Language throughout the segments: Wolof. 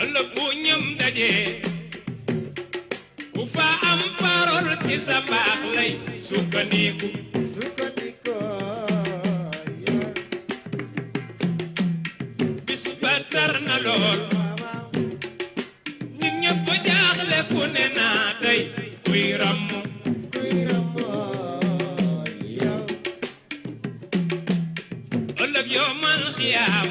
ëllëg bu ñëm daje ku fa am parole ci sa baax lay sukkandiku bis ba tar na lool nit ñëpp jaaxle ku ne naa tey kuy rammu ëllëg yawmal xiyaam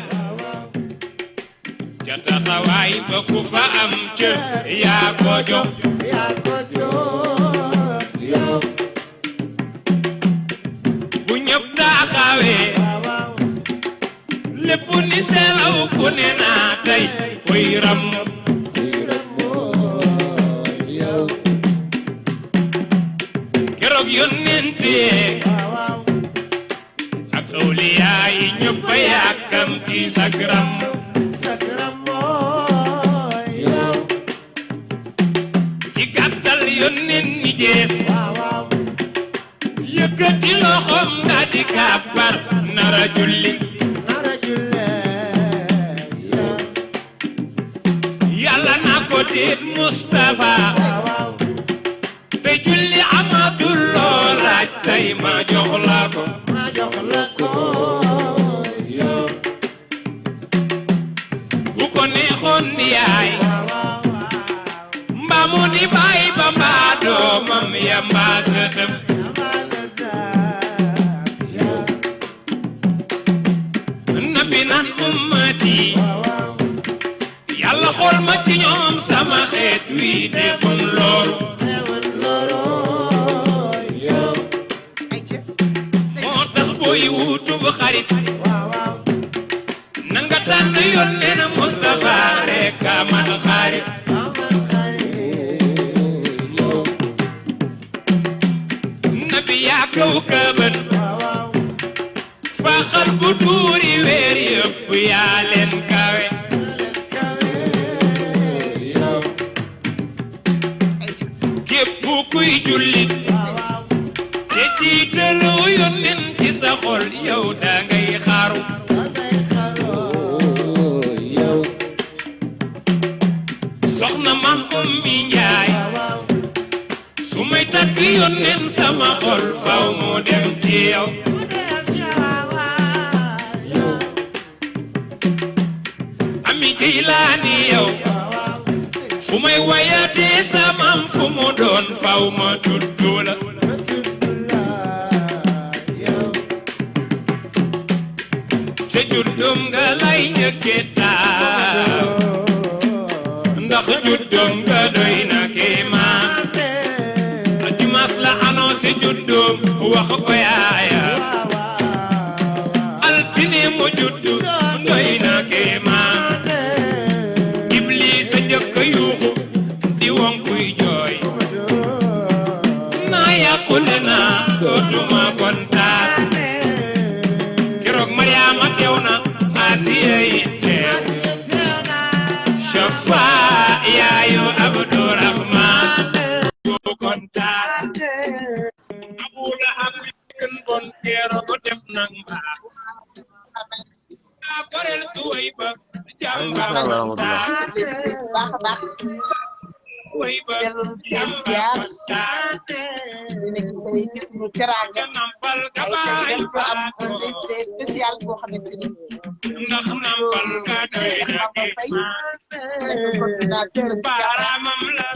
ca taxawaay ba ku fa am cër yaa ko jox bu ñëpp taxawee lépp ni selaw ku ne naa tey kuy rammu keroog yónnent yeek ak awliyaa yi ñëpp a yàkkamti sa gram ci gàttal yónnent ñi jees yëkkati loxoom nga di kàbbar nara julli yàlla na ko déet Mustafa te julli amatul loo laaj tey ma jox la ko bu ko neexoon ni yaay mbaa mu di baay ba mbaa doomam ya mbaa sëtam nabi nan ummati yàlla xool ma ci ñoom sama xeet wi defoon loolu moo tax booy wutu bu xarit nanga tànn yónnee na Mustafa rek amal xarit nabi yaa kaw këbën faaxal bu tuuri weer yëpp yaa leen kawe képp kuy jullit te jiitalu yónneen ci sa xol yow dangay xaaru soxna mam Ummi Njaay su may takk yónneen sama xol faw mu dem ci yow Ami Jilaani yow fu may wayatee samam fu mu doon faw ma tuddu la te juddum nga lay njëkke taaw ndax juddum nga doy na kéemaan dimas la annoncé juddum wax ko yaaya altine mu juddu doy na kéemaan Iblis a njëkk yuuxu di wonkuy jooy naa yàqule naa dootuma kontaan keroog Mariama teew na Asiya yi teew Shafa yaayu Abdurahman doo kontaan Abu Lahab mi gën bon keroog def nag mbaax daa goreel Suwayba jàmbaar kontaan baax a baax dellu leen ziar ñu nekk tey ci suñu teraanga ay tey dañ ko am un invité spécial boo xamante ni ndax nampal ka doy na coordinateur baaraamam la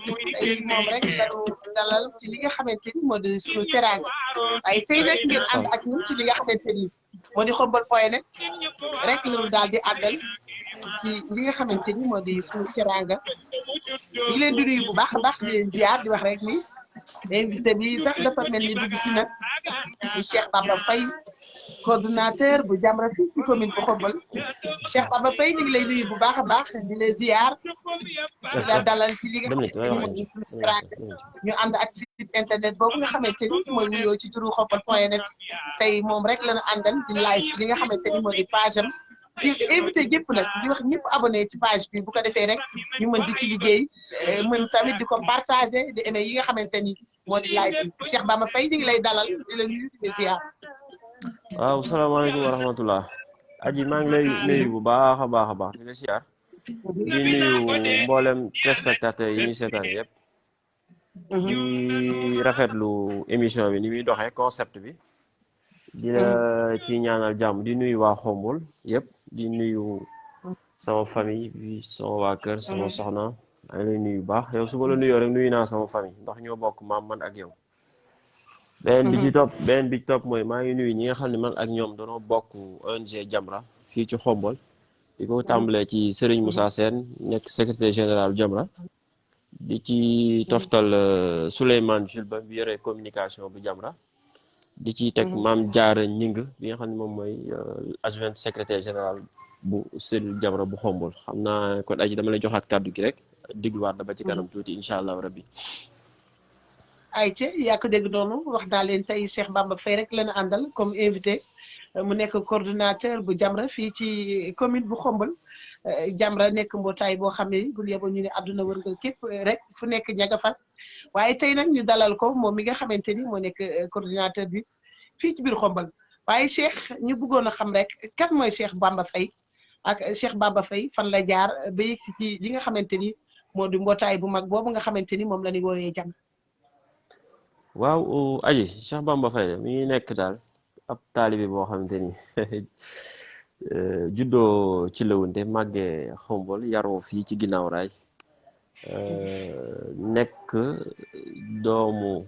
muy tey moom rek dañu dalal ci li nga xamante ni moo di suñu teraanga waaye tey nag ngeen ànd ak ñun ci li nga xamante ni moo di Khombole.net rek lañu daal di àggal ci li nga xamante ni moo di suñu teraanga ñu leen di nuyu bu baax a baax di leen ziar di wax rek ni invité bi sax dafa mel ni dugg si na bu Cheikh Baba Faye coordonnateur bu Jamra fii ci commune bu Khombole Cheikh Baba Faye ñu ngi lay nuyu bu baax a baax di la ziar di la dalal ci li nga xamante ni moo di suñu teraanga ñu ànd ak site internet boobu nga xamante ni mooy wuyoo ci turu Khombole.net tey moom rek lañu àndal di live ci li nga xamante ni moo di page am di invité ñëpp nag di wax ñëpp abonné ci page bi bu ko defee rek ñu mën di ci liggéey mën tamit di ko partagé di aimé yi nga xamante ni moo di live bi Cheikh Baba Faye ñu ngi lay dalal di la nuyu di la ziar. waaw salaamaaleykum wa rahmatullah. Aji maa ngi lay nuyu bu baax a baax a baax di la siyaar di nuyu mboolem téléspectateurs yi ñuy seetaan yëpp di rafetlu émission bi ni muy doxee concept bi di la ci ñaanal jàmm di nuyu waa Xombol yëpp di nuyu sama famille bi sama waa kër sama soxna maa ngi lay nuyu bu baax yow su ma la nuyoo rek nuyu naa sama famille ndax ñoo bokk maam man ak yow. beneen bi ci topp mooy maa ngi nuyu ñi nga xam ne man ak ñoom dañoo bokk ONG Jamra fii ci Xombol di ko tàmbalee ci Serigne Moussa Sène nekk secrétaire général Jamra di ci toftal Souleymane Jules Ba bi yore communication bu Jamra di ci teg Maam Jaara Ñing bi nga xam ne moom mooy adjoint secrétaire général bu cellule Jamra bu Xombol xam naa kon aji dama lay joxaat kàddu gi rek digluwaat da ba ci kanam tuuti incha allahu rabbi. ayca yaa ko dégg noonu wax naa leen tey Cheikh Bamba Faye rek la ñu àndal comme invité mu nekk coordonnateur bu Jamra fii ci commune bu Xombol Jamra nekk mbootaay boo xam ne bu yeboo ñu ne àdduna wërngal képp rek fu nekk ñaga fa waaye tey nag ñu dalal ko moom mi nga xamante ni moo nekk coordonnateur bi fii ci biir Xombol waaye Cheikh ñu bëggoon a xam rek kan mooy Cheikh Bamba Faye ak Cheikh Bamba Faye fan la jaar ba yegg si ci li nga xamante ni moo di mbootaay bu mag boobu nga xamante ni moom la ñu woowee Jamra. waaw aji Cheikh Bamba Faye mi ngi nekk daal ab taalibe boo xamante ni juddoo ci Lawunte màggee Xombol yaroo fii ci ginnaaw raay nekk doomu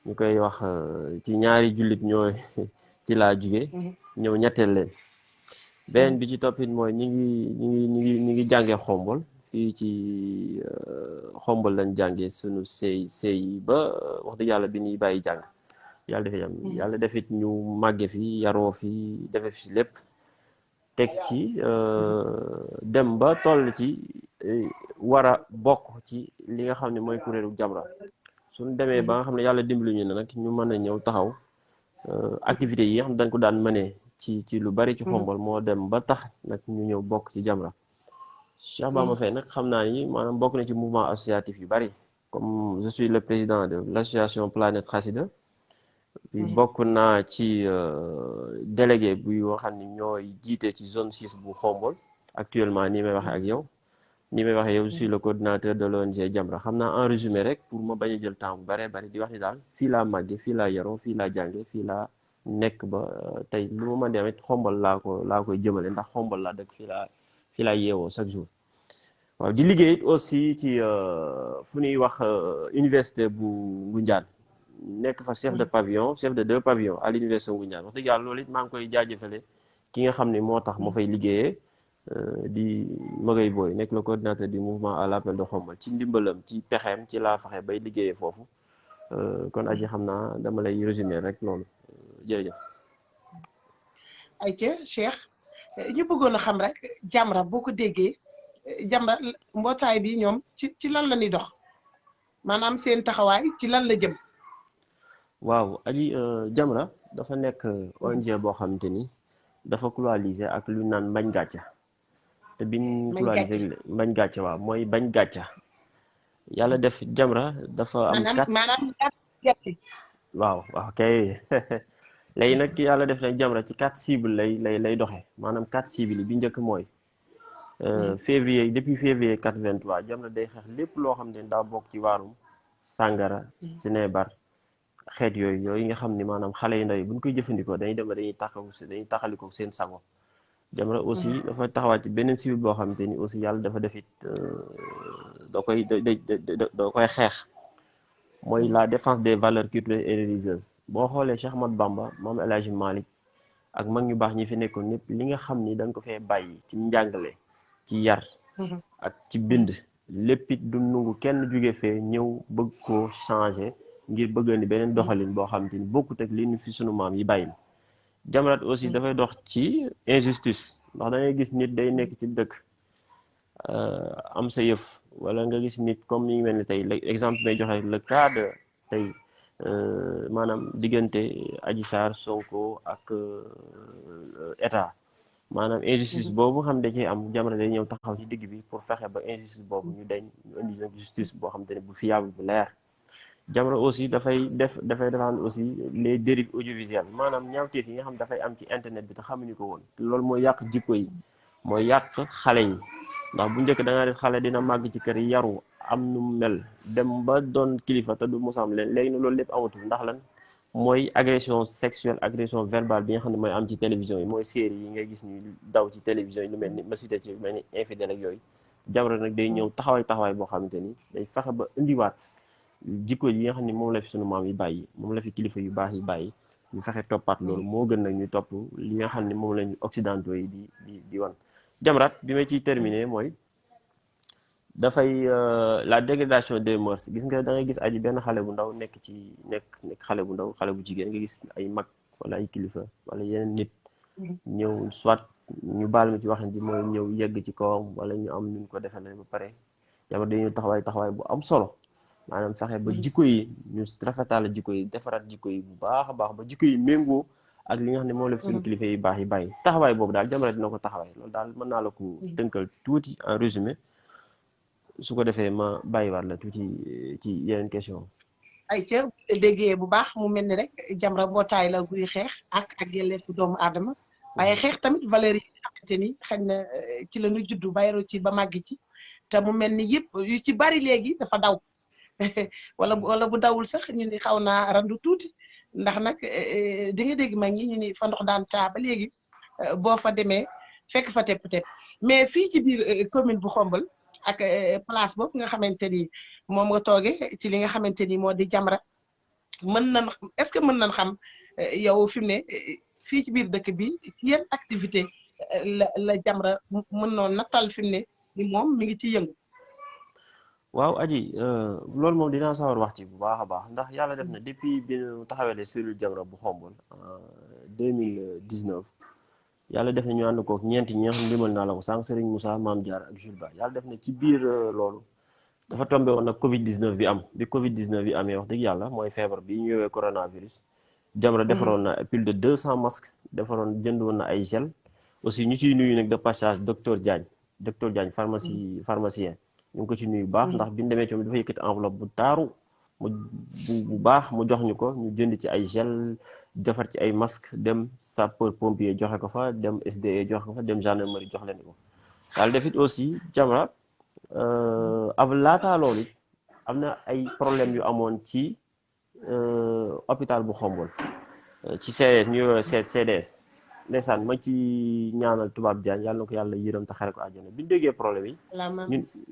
ñu koy wax ci ñaari jullit ñooy ci laa jóge ñëw ñetteel leen beneen bi ci toppit mooy ñi ngi jàngee Xombol fii ci Xombol lañ jàngee sunu sëy ba wax dëgg yàlla bi ñuy bàyyi jàng yàlla defit ñu màgge fi yaroo fi defe fi lépp teg ci dem ba toll ci war a bokk ci li nga xam ne mooy kuréelu Jamra suñu demee ba nga xam ne yàlla dimbali ñu ne nag ñu mën a ñëw taxaw activités yi nga xam ne dañ ko daan mënee ci lu bari ci Xombol moo dem ba tax nag ñu ñëw bokk ci Jamra Cheikh Bamba Faye nag xam naa ni maanaam bokk na ci mouvement associatif yu bari comme je suis le président de l'association Planète Khassida bi bokk naa ci délégué bu yoo xam ni ñooy jiite ci zone 6 bu Xombol actuellement nii may waxee ak yow nii may waxee yow je suis le coordinateur de l'ONG Jamra xam naa en résumé rek pour ma bañ a jël temps bu baree bari di wax ni daal fii laa màggee fii laa yaroo fii laa jànge fii laa nekk ba tey lu ma mën demit Xombol laa koy jëmale ndax Xombol laa dëkk fii laa yeewoo chaque jour waaw di liggéey it aussi ci fu ñuy wax université bu Ngoundiane nekk fa chef de 2 pavillons à l'université Ngoundiane wax dëgg yàlla loolu it maa ngi koy jaajëfale ki nga xam ne moo tax ma fay liggéeyee di Magay Boy nekk le coordinateur du mouvement à l'appel de Xombol ci ndimbalam ci pexeem ci laa faxe bay liggéeyee foofu kon aji xam naa dama lay résumer rek loolu jërëjëf. ayca Cheikh ñu bëggoon a xam rek Jamra boo ko déggee Jamra mbootaay bi ñoom ci lan la ñuy dox maanaam seen taxawaay ci lan la jëm. waaw aji Jamra dafa nekk ONG boo xamante ni dafa coalisé ak lu naan mbañ gàcca te biñ coalisé mbañ gàcca waaw mooy bañ gàcca yàlla def Jamra dafa am maanaam waaw kay léegi nag yàlla def nag Jamra ci 4 cibles lay doxee maanaam 4 cibles yi bi njëkk mooy depuis février 83 Jamra day xeex lépp loo xam ne daa bokk ci waarum sàngara sinébar xeet yooyu nga xam ni maanaam xale yu ndaw yi bu ñu koy jëfandikoo dañuy dem ba dañuy taxaliko seen sago Jamra aussi dafa taxawaat ci beneen cible boo xamante ni aussi yàlla dafa defit da koy xeex mooy la défense des valeurs culturelles et religieuses boo xoolee Cheikh Ahmadou Bamba Maam El Hadji Malick ak mag ñu baax ñi fi nekkoon ñëpp li nga xam ni dañ ko fee bàyyi ci njàngale ci yar ak ci bind lépp it du nungu kenn jóge fee ñëw bëgg koo changer ngir bëgg ni beneen doxalin boo xam te ni bokkut ak li ñu fi sunu maam yi bàyyil Jamra aussi dafay dox ci injustice ndax da ngay gis nit day nekk ci dëkk am sa yëf wala nga gis nit comme ni mel ni tey exemple may joxe le cas de tey maanaam diggante Adji Sarr Sonko ak état maanaam injustice boobu xam da cee am Jamra day ñëw taxaw ci digg bi pour fexe ba injustice boobu ñu indi justice boo xam te ne bu fiable bu leer Jamra aussi dafay défendre aussi les dérives audiovisuelles maanaam ñaawteef yi nga xam dafay am ci internet bi te xamuñu ko woon loolu mooy yàq jikko yi mooy yàq xale yi ndax bu njëkk da nga def xale dina màgg ci kër yaru am nu mu mel dem ba doon kilifa te du mosam leen léegi loolu lépp amatul ndax lan mooy agression sexuelle agression verbale bi nga xam ne mooy am ci télévision yi mooy série yi ngay gis ni daw ci télévision yi lu mel ni ma cité ci mel ni infidèle ak yooyu Jamra nag day ñëw taxawaay boo xamante ni day fexe ba indiwaat jikko yi nga xam ne moom la fi sunu maam yi bàyyi moom la fi kilifa yu baax yi bàyyi ñu fexe toppaat loolu moo gën nag ñu topp li nga xam ne moom lañu occidentaux yi di wan Jamra bi ma ciy terminer mooy dafay la dégradation des mœurs gis nga da ngay gis aji benn xale bu ndaw nekk xale bu ndaw xale bu jigéen nga gis ay mag wala ay kilifa wala yeneen nit ñëw soit ñu baal mi ci waxin ji mooy ñëw yegg ci kawam wala ñu am nuñ ko defale ba pare Jamra dañuy taxawaay bu am solo maanaam fexe ba jikko yi ñu rafetaale jikko yi defaraat jikko yi bu baax a baax ba jikko yi méngoo ak li nga xam ne moom la fi suñu kilifa yi baax yi bàyyi taxawaay boobu daal Jamra dina ko taxawaay loolu daal mën naa la ko tënkal tuuti en résumé su ko defee ma bàyyiwaat la tuuti ci yeneen question ay ca déggee bu baax mu mel ni rek Jamra mbootaay la guy xeex ak yelleefu doomu aadama waaye xeex tamit valeur yi nga xamante ni xëy na ci la ñu juddu bayro ci ba màgg ci te mu mel ni yëpp yu ci bari léegi dafa daw wala bu dawul sax ñu ni xaw naa randu tuuti ndax nag di nga dégg mag ñi ñu ni fa ndox daan taa ba léegi boo fa demee fekk fa tepp-tepp mais fii ci biir commune bu Xombol ak place boobu nga xamante ni moom nga tooge ci li nga xamante ni moo di Jamra est-ce que mën nañ xam yow fi mu ne fii ci biir dëkk bi ci yenn activité la Jamra mën noon nattal fi mu ne ni moom mi ngi ci yëngu waaw aji loolu moom dinaa sawar wax ci bu baax a baax ndax yàlla def na depuis bi ñu taxawalee cellule Jamra bu Xombol 2019 yàlla def na ñu ànd kook ñeenti ñi nga xam ne limal naa la ko sànq Serigne Moussa Mame Diarra ak Jules Ba yàlla def na ci biir loolu dafa tombé woon nag Covid 19 bi am bi Covid 19 bi amee wax dëgg yàlla mooy feebar bi ñu ñëwee coronavirus Jamra defaroon na plus de 200 masques defaroon jënd woon na ay gel aussi ñu ciy nuyu nag de passage docteur Diagne pharmacien ñu ngi ko ci nuyu baax ndax bi ñu demee ci moom dafa yëkkati enveloppe bu taaru bu baax mu jox ñu ko ñu jënd ci ay gel defar ci ay masque dem sapeur pompier joxe ko fa dem SDE joxe ko fa dem gendarmerie jox leen ko daal def it aussi Jamra laataa loolu it am na ay problème yu amoon ci hôpital bu Xombol ci CDS ñu CDS ndeysaan ma ci ñaanal tubaab Diagne yàlla na ko yàlla yërëm te xare ko àjjana bi ñu déggee problème yi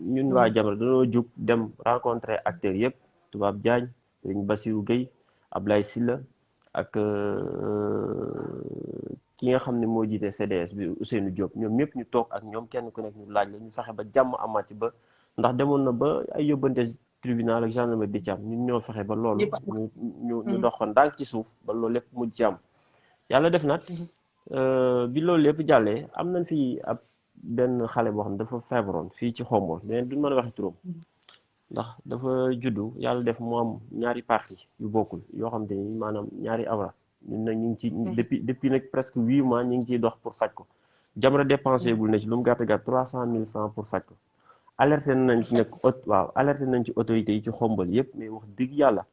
ñun waa Jamra dañoo jóg dem rencontrer acteurs yëpp tubaab Diagne Serigne Bassirou Gueye Ablaye Sylla ak ki nga xam ne moo jiite CDS bi Ousseynou Diop ñoom ñëpp ñu toog ak ñoom kenn ku nekk ñu laaj la ñu fexe ba jàmm amaat ci ba ndax demoon na ba ay yóbbante tribunal ak gendarmerie di ci am ñun ñoo fexe ba loolu ñu dox ko ndànk ci suuf ba loolu lépp mujj ci am yàlla def nag bi loolu lépp jàllee am nañ fii ab benn xale boo xam ne dafa feebaroon fii ci Xombol mais duñ mën a waxi turam ndax dafa juddu yàlla def mu am ñaari partie yu bokkul yoo xam te ni maanaam ñaari awra ñun nag ñu ngi ci depuis nag presque 8 mois ñu ngi ciy dox pour faj ko Jamra dépensé gul na ci lu mu gàtt gàtt 300 000 francs pour faj ko alerté nañ ci nag alerté nañ ci autorités yi ci Xombol yëpp mais wax dëgg yàlla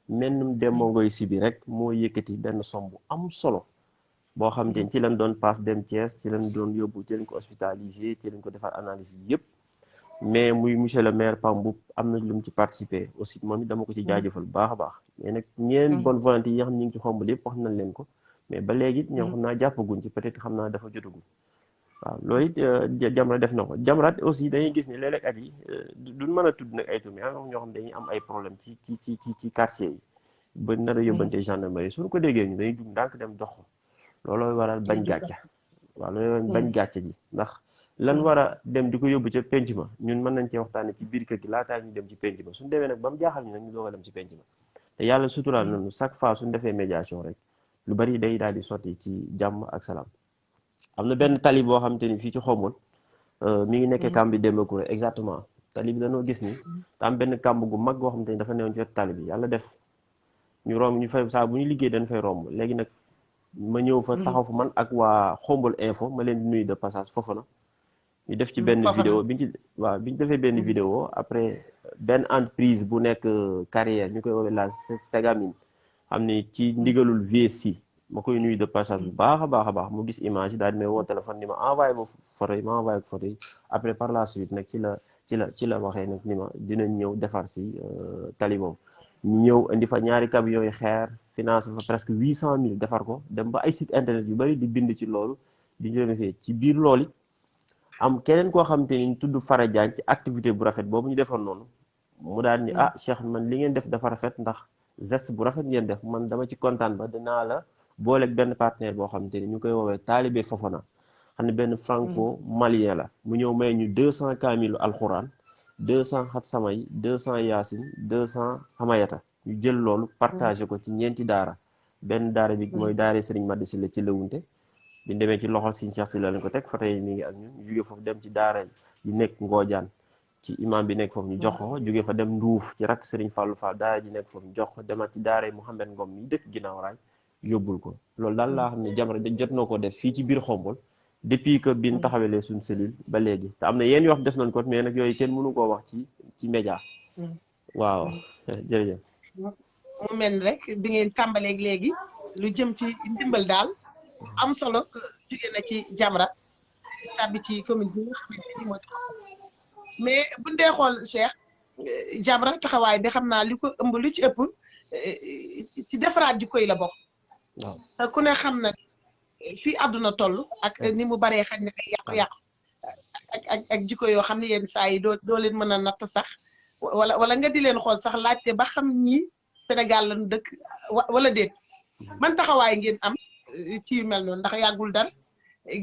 mennum Demba Ngoy si bi rek moo yëkkati benn somme bu am solo boo xam te ci lañ doon passe dem Thiès ci lañ doon yóbbu ci lañ ko hospitalisé ci lañ ko defar analyse yëpp mais muy monsieur le maire Pambou am na lu mu ci participé aussi moom it dama ko ci jaajëfal bu baax a baax mais nag ñeen bonne volonté yi nga xam ne ñu ngi ci Xombol yëpp wax nañ leen ko mais ba léegi ñoom xam naa jàppaguñ ci peut-être xam naa dafa jotagul waaw loolu it Jamra def na ko Jamra aussi dañuy gis ni léeg-léeg at yi duñ mën a tudd nag ay tur mais am ñoo xam dañuy am ay problème ci quartier yi ba nar a yóbbante gendarmerie suñu ko déggee ñu dañuy jug ndànk dem dox ko loolooy waral bañ gàcce waaw loolooy bañ gàcce ji ndax lan war a dem di ko yóbbu ca penc ma ñun mën nañ cee waxtaane ci biir kër gi laataa ñu dem ci penc ma suñu demee nag ba mu jaaxal ñu nag ñu doog a dem ci penc ma te yàlla suturaal nañu chaque fois suñu defee médiation rek lu bari day daal di sotti ci jàmm ak salaam am na benn tali boo xam te ni fii ci Xombol mi ngi nekkee kàmb bi Dembacouré exactement tali bi dañoo gis ni te am benn kàmb gu mag goo xam te ni dafa newoon ci wetu tali bi yàlla def ñu romb ñu fay saa bu ñu liggéey dañ fay romb léegi nag ma ñëw fa taxaw fa man ak waa Xombol info ma leen di nuyu de passage foofu na ñu def ci benn vidéo biñ ci waaw biñ defee benn vidéo après benn entreprise bu nekk carrière ñu koy woowee la Segamine xam ni ci ndigalul VSI ma koy nuyu de passage bu baax a baax a baax mu gis image yi daal di may woo téléphone ni ma envoyé ma photo yi ma envoyé ko photo yi après par la suite nag ci la waxee nag ni ma dinañ ñëw defar si tali boobu ñu ñëw indi fa ñaari camions yi xeer finance fa presque 800 000 defar ko dem ba ay site internet yu bari di bind ci loolu di ñu defee ci biir loolu am keneen koo xamante ni tudd Fara Diagne ci activité bu rafet boobu ñu defoon noonu mu daal ni ah Cheikh man li ngeen def dafa rafet ndax geste bu rafet ngeen def man dama ci kontaan ba dinaa la booleeg benn partenaire boo xamante ni ñu koy woowee Talibé Fofana xam ne benn franco malien la mu ñëw may ñu 200 kaamilu alxuraan 200 xat samay 200 yaasin 200 xamayata ñu jël loolu partagé ko ci ñeenti daara benn daara bi mooy daara Serigne Madi Sylla ci Lewunte bi demee ci loxol Serigne Cheikh Sylla lañ ko teg fa tey mi ngi ak ñun jóge foofu dem ci daara yi nekk Ngoojaan ci imam bi nekk foofu ñu jox ko jóge fa dem Nduuf ci rak Serigne Fallou Fall daara ji nekk foofu ñu jox ko demaat ci daara yi Mouhamed Ngom mi dëkk ginnaaw raay yóbbul ko loolu daal laa xam ne Jamra jot na ko def fii ci biir Xombol depuis que biñ taxawalee suñ cellule ba léegi te am na yenn yoo xam def nañ ko mais nag yooyu kenn mënu koo wax ci média waaw jërëjëf mu mel ni rek bi ngeen tàmbaleeg léegi lu jëm ci ndimbal daal am solo jóge na ci Jamra tàbbi ci commune bi nga xamante ni moo tax mais buñ dee xool Cheikh Jamra taxawaay bi xam naa li ko ëmb lu ci ëpp ci defaraat jikko yi la bokk waaw te ku ne xam na fii àdduna toll ak ni mu baree xañ na ay yàqu-yàqu ak jikko yoo xam ne yenn saa yi doo leen mën a natt sax wala nga di leen xool sax laajte ba xam ñii Sénégal lañu dëkk wala déet man taxawaay ngeen am ci yu mel noonu ndax yàggul dara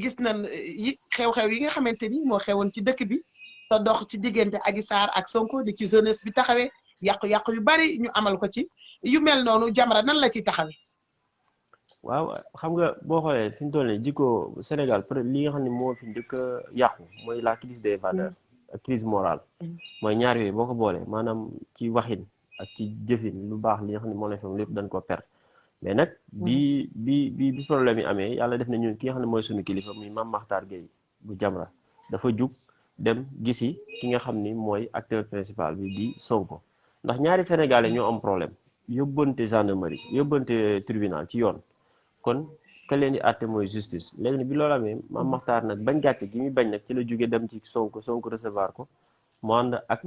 gis nañ yi xew-xew yi nga xamante ni moo xewoon ci dëkk bi te dox ci diggante Adji Sarr ak Sonko di ci jeunesse bi taxawee yàqu-yàqu yu bari ñu amal ko ci yu mel noonu Jamra nan la ciy taxawee. waaw xam nga boo xoolee fi mu toll nii jikko Sénégal peut être li nga xam ne moo fi njëkk a yàqu mooy la crise des valeurs ak crise morale mooy ñaar yooyu boo ko boolee maanaam ci waxin ak ci jëfin lu baax li nga xam ne moo lay fam lépp dañ ko perdre mais nag bi problème yi amee yàlla def na ñun ki nga xam ne mooy suñu kilifa muy Mame Makhtar Gueye bu Jamra dafa jug dem gisi ki nga xam ni mooy acteur principal bi di Sonko ndax ñaari sénégalais ñoo am problème yóbbante gendarmerie yóbbante tribunal ci yoon kon ka leen di àtte mooy justice léegi nag bi loolu amee Mame Makhtar nag bañ gàcce gi muy bañ nag ci la jóge dem ci Sonko recevoir ko mu ànd ak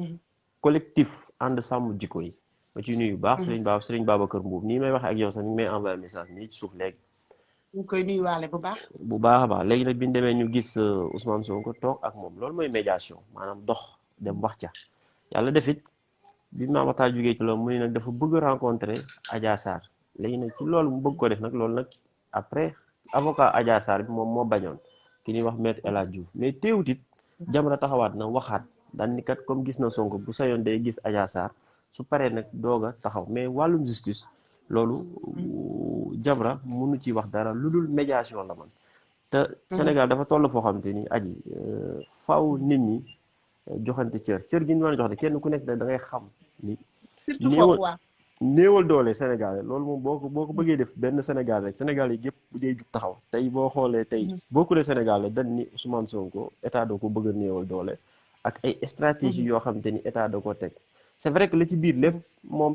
collectif ànd sàmm jikko yi ma ciy nuyu bu baax Serigne Babacar Mbuub nii may waxe ak yow sax mi ngi may envoyé message nii ci suuf léegi ñu koy nuyuwaale bu baax a baax léegi nag bi ñu demee ñu gis Ousmane Sonko toog ak moom loolu mooy médiation maanaam dox dem wax ca yàlla defit bi Mame Makhtar jógee ci loolu mu ne nag dafa bëgg rencontrer Adja Sarr léegi nag ci loolu mu bëgg ko def nag loolu nag après avocat Adja Sarr bi moom moo bañoon ki ñuy wax maître El Hadj Diouf mais teewut it Jamra taxawaat na waxaat daan ni kat comme gis na Sonko bu sayoon day gis Adja Sarr su paree nag doog a taxaw mais wàllum justice loolu Jamra mënu ci wax dara lu dul médiation la man te Sénégal dafa toll foo xamante ni aji faw nit ñi joxante cër gi ñu mën a jox ne kenn ku nekk da ngay xam ni néewal doole Sénégal loolu moom boo ko bëggee def benn Sénégal rek Sénégal yi yëpp bu dee jug taxaw tey boo xoolee tey beaucoup de Sénégal dañ ni Ousmane Sonko état da ko bëgg a néewal doole ak ay stratégie yoo xamante ni état da ko teg c'est vrai que la ci biir lépp moom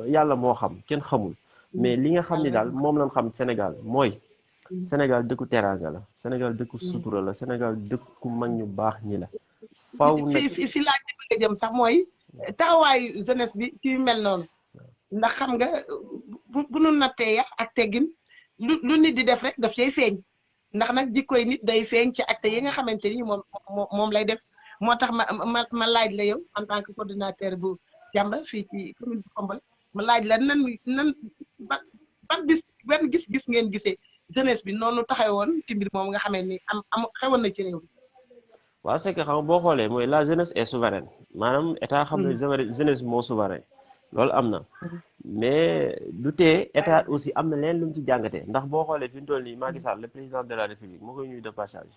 yàlla moo xam kenn xamul mais li nga xam ni daal moom lañ xam Sénégal mooy Sénégal dëkku teraanga la Sénégal dëkku sutura la Sénégal dëkku mag ñu baax ñi la faw nag fi laaj bi bëgg a jëm sax mooy taxawaayu jeunesse bi ci mel noonu ndax xam nga bu nu nattee yar ak teggin lu nit di def rek daf cay feeñ ndax nag jikkoy nit day feeñ ci acte yi nga xamante ni moom lay def moo tax ma laaj la yow en tant que coordinateur bu Jamra fii ci commune bu Xombol ma laaj la nan ban gis-gis ngeen gisee jeunesse bi noonu taxawoon ci mbir moom nga xamee ni am xewoon na ci réew mi. waaw c'est que xam nga boo xoolee mooy la jeunesse est souveraine maanaam état xam ne jeunesse bi moo souverain loolu am na mais du tee état aussi am na leen lu mu ci jàngatee ndax boo xoolee fi mu toll nii Macky Sall le président de la République moo koy ñuy de passage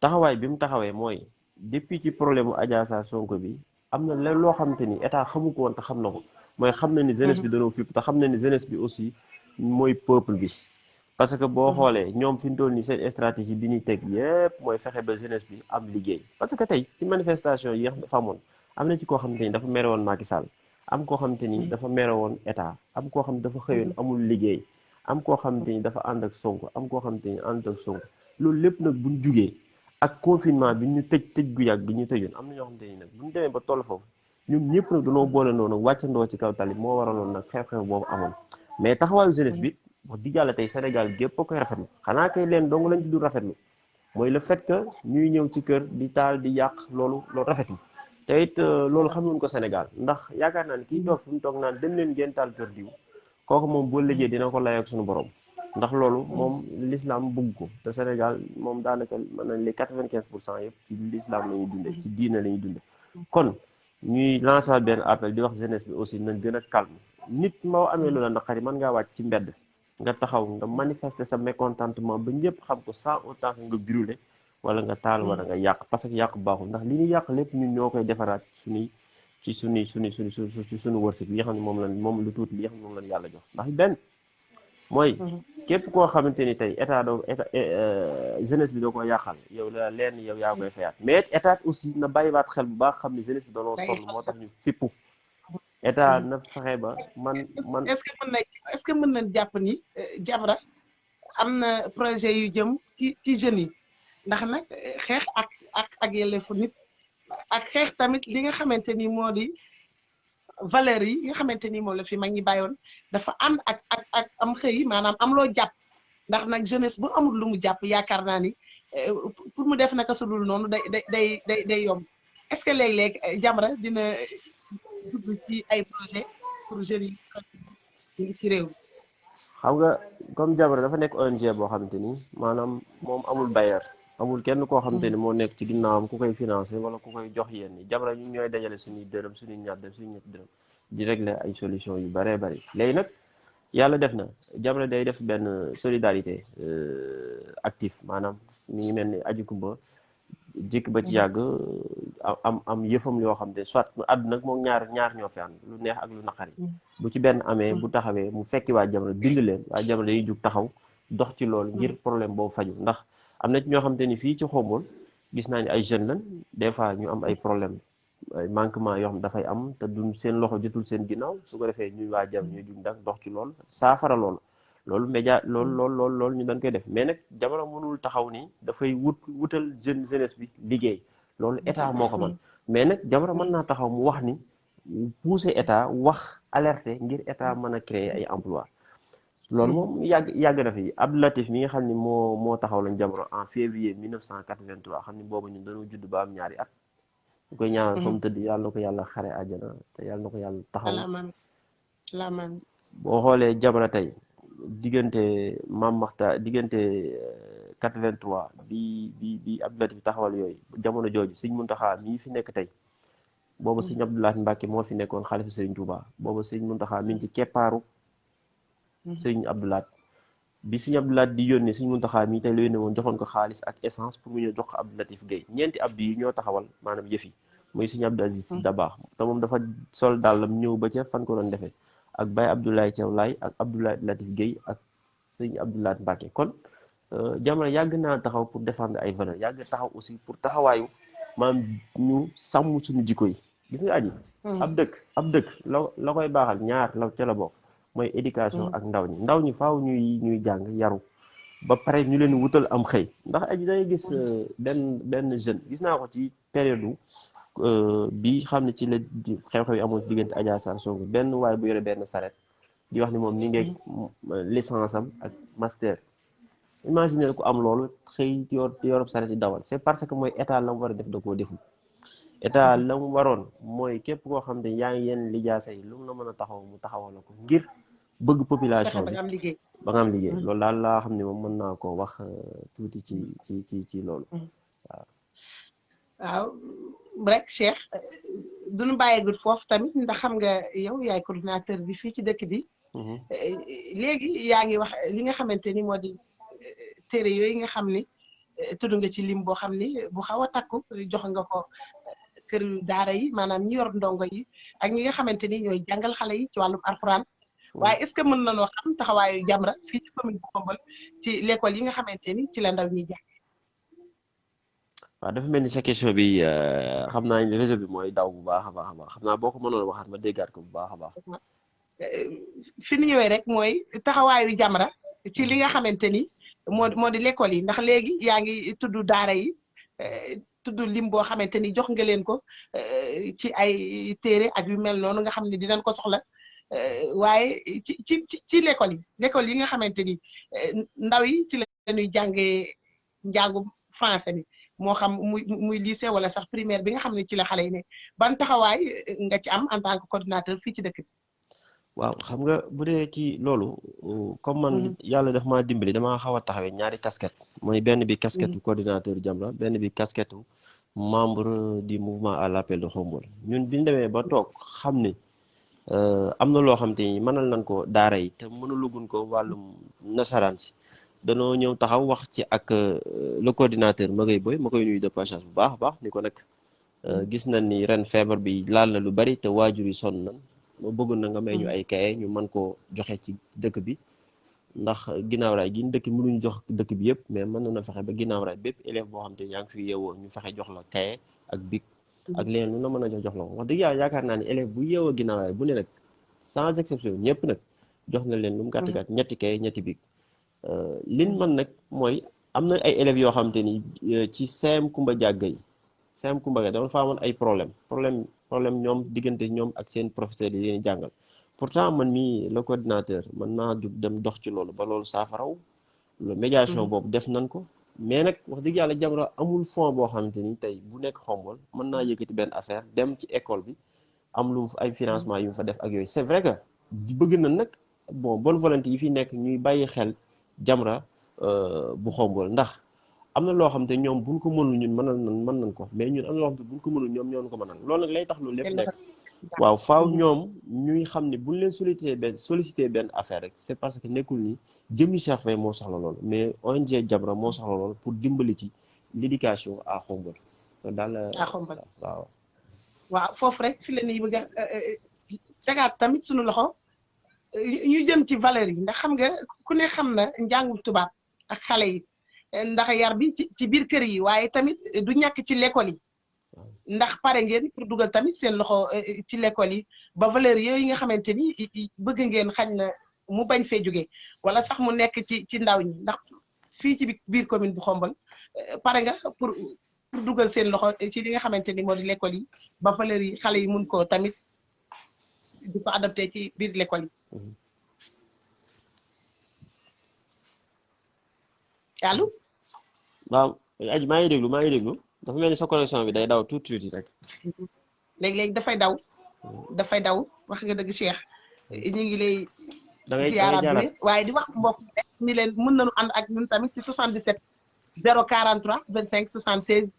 taxawaay bi mu taxawee mooy depuis ci problème mu Adja Sarr Sonko bi am na leen loo xamante ni état xamu ko woon te xam na ko mooy xam na ni jeunesse bi dañoo fipp te xam na ni jeunesse bi aussi mooy peuple bi parce que boo xoolee ñoom fi mu toll nii seen stratégie bi ñuy teg yépp mooy fexe ba jeunesse bi am liggéey parce que tey ci manifestation yi dafa amoon am na ci koo xamante ni dafa mere woon Macky Sall am koo xamante ni dafa mere woon état am koo xam dafa xëyoon amul liggéey am koo xamante ni dafa ànd ak Sonko am koo xamante ni ànd ak Sonko loolu lépp nag buñ jugee ak confinement bi ñu tëj gu yàgg bi ñu tëjoon am na ñoo xamante ni nag buñ demee ba toll foofu ñun ñëpp nag dañoo boole noonu wàccandoo ci kaw tali moo waraloon nag xew-xew boobu amoon mais taxawaayu jeunesse bi wax dëgg yàlla tey Sénégal gépp a koy rafetlu xanaa kay leen dong lañ ci du rafetlu mooy le fait que ñuy ñëw ci kër di taal di yàq loolu rafetlu te it loolu xamuñ ko Sénégal ndax yaakaar naa ne kii toog fi mu toog naan dem leen ngeen taal kër diw kooku moom boo liggéey dina ko lay ak suñu borom ndax loolu moom l'islam bugg ko te Sénégal moom daanaka mën nañ les 95% yëpp ci l'islam la ñuy dunde ci diina la ñuy dunde kon ñuy lancer benn appel di wax jeunesse bi aussi nañ gën a calme nit moo amee loola naqari mën ngaa wàcc ci mbedd nga taxaw nga manifester sa mécontentement ba ñëpp xam ko sans autant que nga brûler wala nga taal wala nga yàq parce que yàq baaxul ndax li ñuy yàq lépp ñun ñoo koy defaraat suñuy suñu wërsëg li nga xam ne moom lu tuuti li nga xam ne moom lañ yàlla jox ndax benn mooy képp koo xamante ni tey état jeunesse bi doo ko yàqal yow la leen yow yaa koy fayaat mais état aussi na bàyyiwaat xel bu baax xam ne jeunesse bi doonoo sonn moo tax ñu fippu état na fexe ba man est-ce que mën nañ jàpp ni Jamra am na projet yu jëm ci jeunes yi ndax nag xeex ak yelleefu nit ak xeex tamit li nga xamante ni moo di valeur yi nga xamante ni moom la fi mag ñi bàyyoon dafa ànd ak am xëy maanaam am loo jàpp ndax nag jeunesse bu amul lu mu jàpp yaakaar naa ni pour mu def naka su dul noonu day yomb est-ce que léeg-léeg Jamra dina dugg ci ay projet pour jeunes yi ci réew xam nga comme Jamra dafa nekk ONG boo xamante ni maanaam moom amul bailleur amul kenn koo xamante ni moo nekk ci ginnaawam ku koy financé wala ku koy jox yenn Jamra ñu ñooy dajale suñuy dërëm suñuy ñaar dërëm suñuy ñetti dërëm di régler ay solution yu baree bari léegi nag yàlla def na Jamra day def benn solidarité active maanaam mi ngi mel ni aji kumba jikk ba ci yàgg am yëfam yoo xam te soit àdduna nag moom ñaar ñoo fi ànd lu neex ak lu naqari bu ci benn amee bu taxawee mu fekki waa Jamra bind leen waa Jamra day jug taxaw dox ci loolu ngir problème boobu faju ndax am na ci ñoo xamante ni fii ci Xombol gis naa ni ay jeunes lan des fois ñu am ay problème ay manquement yoo xam dafay am te duñ seen loxo jotul seen ginnaaw su ko defee ñu waa Jamra ñu jug nag dox ci loolu saafara loolu média loolu ñu dañ koy def mais nag Jamra mënul taxaw ni dafay wutal jeunesse bi liggéey loolu état moo ko mën mais nag Jamra mën naa taxaw mu wax ni pousser état wax alerter ngir état mën a créer ay emploi loolu moom yàgg na fi Abdou Latif mi nga xam ni moo taxaw lañ Jamra en février 1983 xam ni boobu ñun dañoo judd ba am ñaari at ñu koy ñaanal fa mu tëdd yàlla na ko yàlla xare àjjana te yàlla na ko yàlla taxaw boo xoolee Jamra tey diggante Mame Makhtar diggante 83 bi Abdou Latif taxawal yooyu jamono jooju Sëñ Muntaxa mii fi nekk tey boobu Sëñ Abdou Lahad Mbacke moo fi nekkoon xalifa Sëriñ Touba boobu Sëñ Muntaxa mi ngi ci keppaaru Sëñ Abdou Lahad bi Sëñ Abdou Lahad di yónnee Sëñ Muntaxa mii tey la yónnee woon joxoon ko xaalis ak essence pour mu ñëw jox ko Abdou Latif Gueye ñeenti Abdou yi ñoo taxawal maanaam yëfi muy Sëñ Abdou Aziz Sy Dabakh te moom dafa sol dàllam ñëw ba ca fan ko doon defee ak Baye Abdoulaye Thiaw Laye ak Abdoulaye Latif Gueye ak Sëñ Abdou Lahad Mbacke kon Jamra yàgg naa taxaw pour défendre ay valeurs yàgg taxaw aussi pour taxawaayu maanaam ñu sàmm suñu jikko yi gis nga aji ab dëkk la koy baaxal ñaar la ca la bokk mooy éducation ak ndaw ñi faaw ñuy jàng yaru ba pare ñu leen wutal am xëy ndax aji day gis benn jeune gis naa ko ci période bi xam ne ci la xew-xew yi amoon ci diggante Adja Sarr Sonko benn waaye bu yore benn saret di wax ni moom ni ngeeg licence am ak master imaginer ko am loolu xëy yorob saret yi dawal c'est parce que mooy état la mu war a def da koo deful état la mu waroon mooy képp koo xam ne yaa ngi yenn lijaasa yi lu mu la mën a taxaw mu taxawal la ko ngir bëgg population bi ba nga am liggéey loolu daal laa xam ne moom mën naa koo wax tuuti ci loolu waaw rek Cheikh duñu bàyyeegul foofu tamit ndax xam nga yow yaay coordinateur bi fii ci dëkk bi léegi yaa ngi wax li nga xamante ni moo di téere yooyu nga xam ni tudd nga ci lim boo xam ni bu xaw a takku jox nga ko kër daara yi maanaam ñi yor ndongo yi ak ñi nga xamante ni ñooy jàngal xale yi ci wàllum alxuraan waaye est-ce que mën nañoo xam taxawaayu Jamra fii ci commune bu Khombole ci l'école yi nga xamante ni ci la ndaw ñi jàng. waaw dafa mel ni sa question bi xam naa ni réseau bi mooy daw bu baax a baax a baax xam naa boo ko mënoon a waxaat ma déggaat ko bu baax a baax. fi ñu ñëwee rek mooy taxawaayu Jamra ci li nga xamante ni moo di l'école yi ndax léegi yaa ngi tudd daara yi tudd lim boo xamante ni jox nga leen ko ci ay téere ak yu mel noonu nga xam ne dinañ ko soxla waaye ci l'école yi nga xamante ni ndaw yi ci la ñuy jàngee njàngu français mi moo xam muy lycée wala sax primaire bi nga xam ne ci la xale yi ne ban taxawaay nga ci am en tant que coordinateur fii ci dëkk bi. waaw xam nga bu dee ci loolu comme man yàlla daf maa dimbali damaa xaw a taxawee ñaari casquette mooy benn bi casquette coordinateur Jamra benn bi casquette membre du mouvement à l'appel de Khombole ñun bi ñu demee ba toog xam ni am na loo xam te ni mënal nañ ko daara yi te mënulugun ko wàllum nasaraan si danoo ñëw taxaw wax ci ak le coordinateur Maguette Boye ma koy nuyu de passage bu baax a baax ni ko nag gis nañ ni ren feebar bi laal na lu bari te waajur yi sonn nañ ma bëggoon na nga may ñu ay kaye ñu mën koo joxe ci dëkk bi ndax ginnaaw raay gi dëkk mënuñu jox dëkk bi yëpp mais mën na fexe ba ginnaaw raay bépp élève boo xam te yaa ngi fi yeewoo ñu fexe jox la kaye ak bic ak leneen lu na mën a jox la ko wax dëgg yàlla yaakaar naa ni élève bu yeewoo ginnaaw raay bu ne nag sans exception ñëpp nag jox na leen lu mu gàtt gàtt ñetti kaye ñetti bic lin man nag mooy am na ay élèves yoo xam te ni ci CM Kumba Jàgga yi CM Kumba Jàgga dama fa amoon ay problème ñoom diggante ñoom ak seen professeur yi leen jàngal pourtant man mii le coordinateur man naa jug dem dox ci loolu ba loolu saafaraw le médiation boobu def nañ ko mais nag wax dëgg yàlla Jamra amul fond boo xamante ni tey bu nekk Khombole mën naa yëkkati benn affaire dem ci école bi am lu ay financement yu mu fa def ak yooyu c'est vrai que bëgg na nag bon bonne volonté yi fi nekk ñuy bàyyi xel Jamra bu Khombole ndax am na loo xam te ñoom buñ ko mënul ñun mën nañ ko mais ñun am na loo xam te buñ ko mënul ñoom ñoo ko mënal loolu nag lay tax loolu lépp nekk waaw faaw ñoom ñuy xam ne buñ leen sollicité benn affaire rek c'est parce que nekkul ni jëmmi Cheikh Faye moo soxla loolu mais ONG Jamra moo soxla loolu pour dimbali ci l'éducation à Khombole daal waaw foofu rek fi la ñuy bëgg a tegaat tamit suñu loxo ñu jëm ci valeur yi ndax xam nga ku ne xam na njàngum tubaab ak xale yi ndax yar bi ci biir kër yi waaye tamit du ñàkk ci l'école yi ndax pare ngeen pour dugal tamit seen loxo ci l'école yi ba valeur yooyu nga xamante ni bëgg ngeen xañ na mu bañ fee jóge wala sax mu nekk ci ndaw ñi ndax fii ci biir commune bu Khombole pare nga pour dugal seen loxo ci li nga xamante ni moo di l'école yi ba valeur yi xale yi mun koo tamit di ko adapté ci biir l'école yi allo waaw aji maa ngi déglu dafa mel ni sa connexion bi day daw tuuti rek léegi-léegi dafay daw wax nga dëgg Cheikh ñu ngi lay ziaraat bi waaye di wax mbokk rek ni leen mën nañu ànd ak ñun tamit ci 77 043 25 76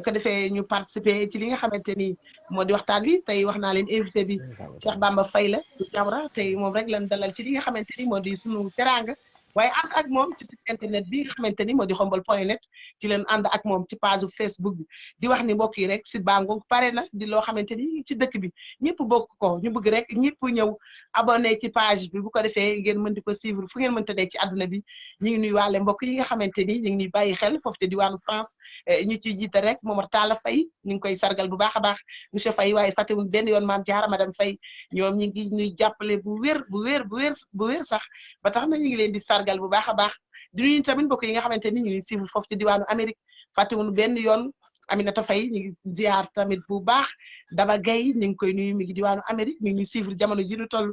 ko defee ñu participer ci li nga xamante ni moo di waxtaan wi tey wax naa leen invité bi Cheikh Bamba Faye la du Jamra tey moom rek lañ dalal ci li nga xamante ni moo di sunu teraanga waaye ànd ak moom ci site internet bi nga xamante ni moo di khombole.net ci leen ànd ak moom ci page Facebook bi di wax ni mbokk yi rek site baa ngoog pare na di loo xamante ni ci dëkk bi ñëpp bokk ko ñu bëgg rek ñëpp ñëw abonné ci page bi bu ko defee ngeen mën di ko suivre fu ngeen mënta dee ci àdduna bi ñu ngi nuy waale mbokk yi nga xamante ni ñu ngi ñuy bàyyi xel foofu te diwaanu France ñu ciy jiite rek Momar Talla Faye ñu ngi koy sargal bu baax a baax monsieur Faye waaye fàttewuñ benn yoon maam Diarra madame Faye ñoom ñu ngi ñuy jàppale bu wér sax ba tax na ñu ngi leen di sargal bu baax a baax di nuyu tamit mbokk yi nga xamante ni ñu ngi suivre foofu ci diwaanu Amérique fàttewuñu benn yoon Aminata Faye ñu ngi ziar tamit bu baax Daba Gaye ñu ngi koy nuyu mi ngi diwaanu Amérique mi ngi suivre jamono ji ñu toll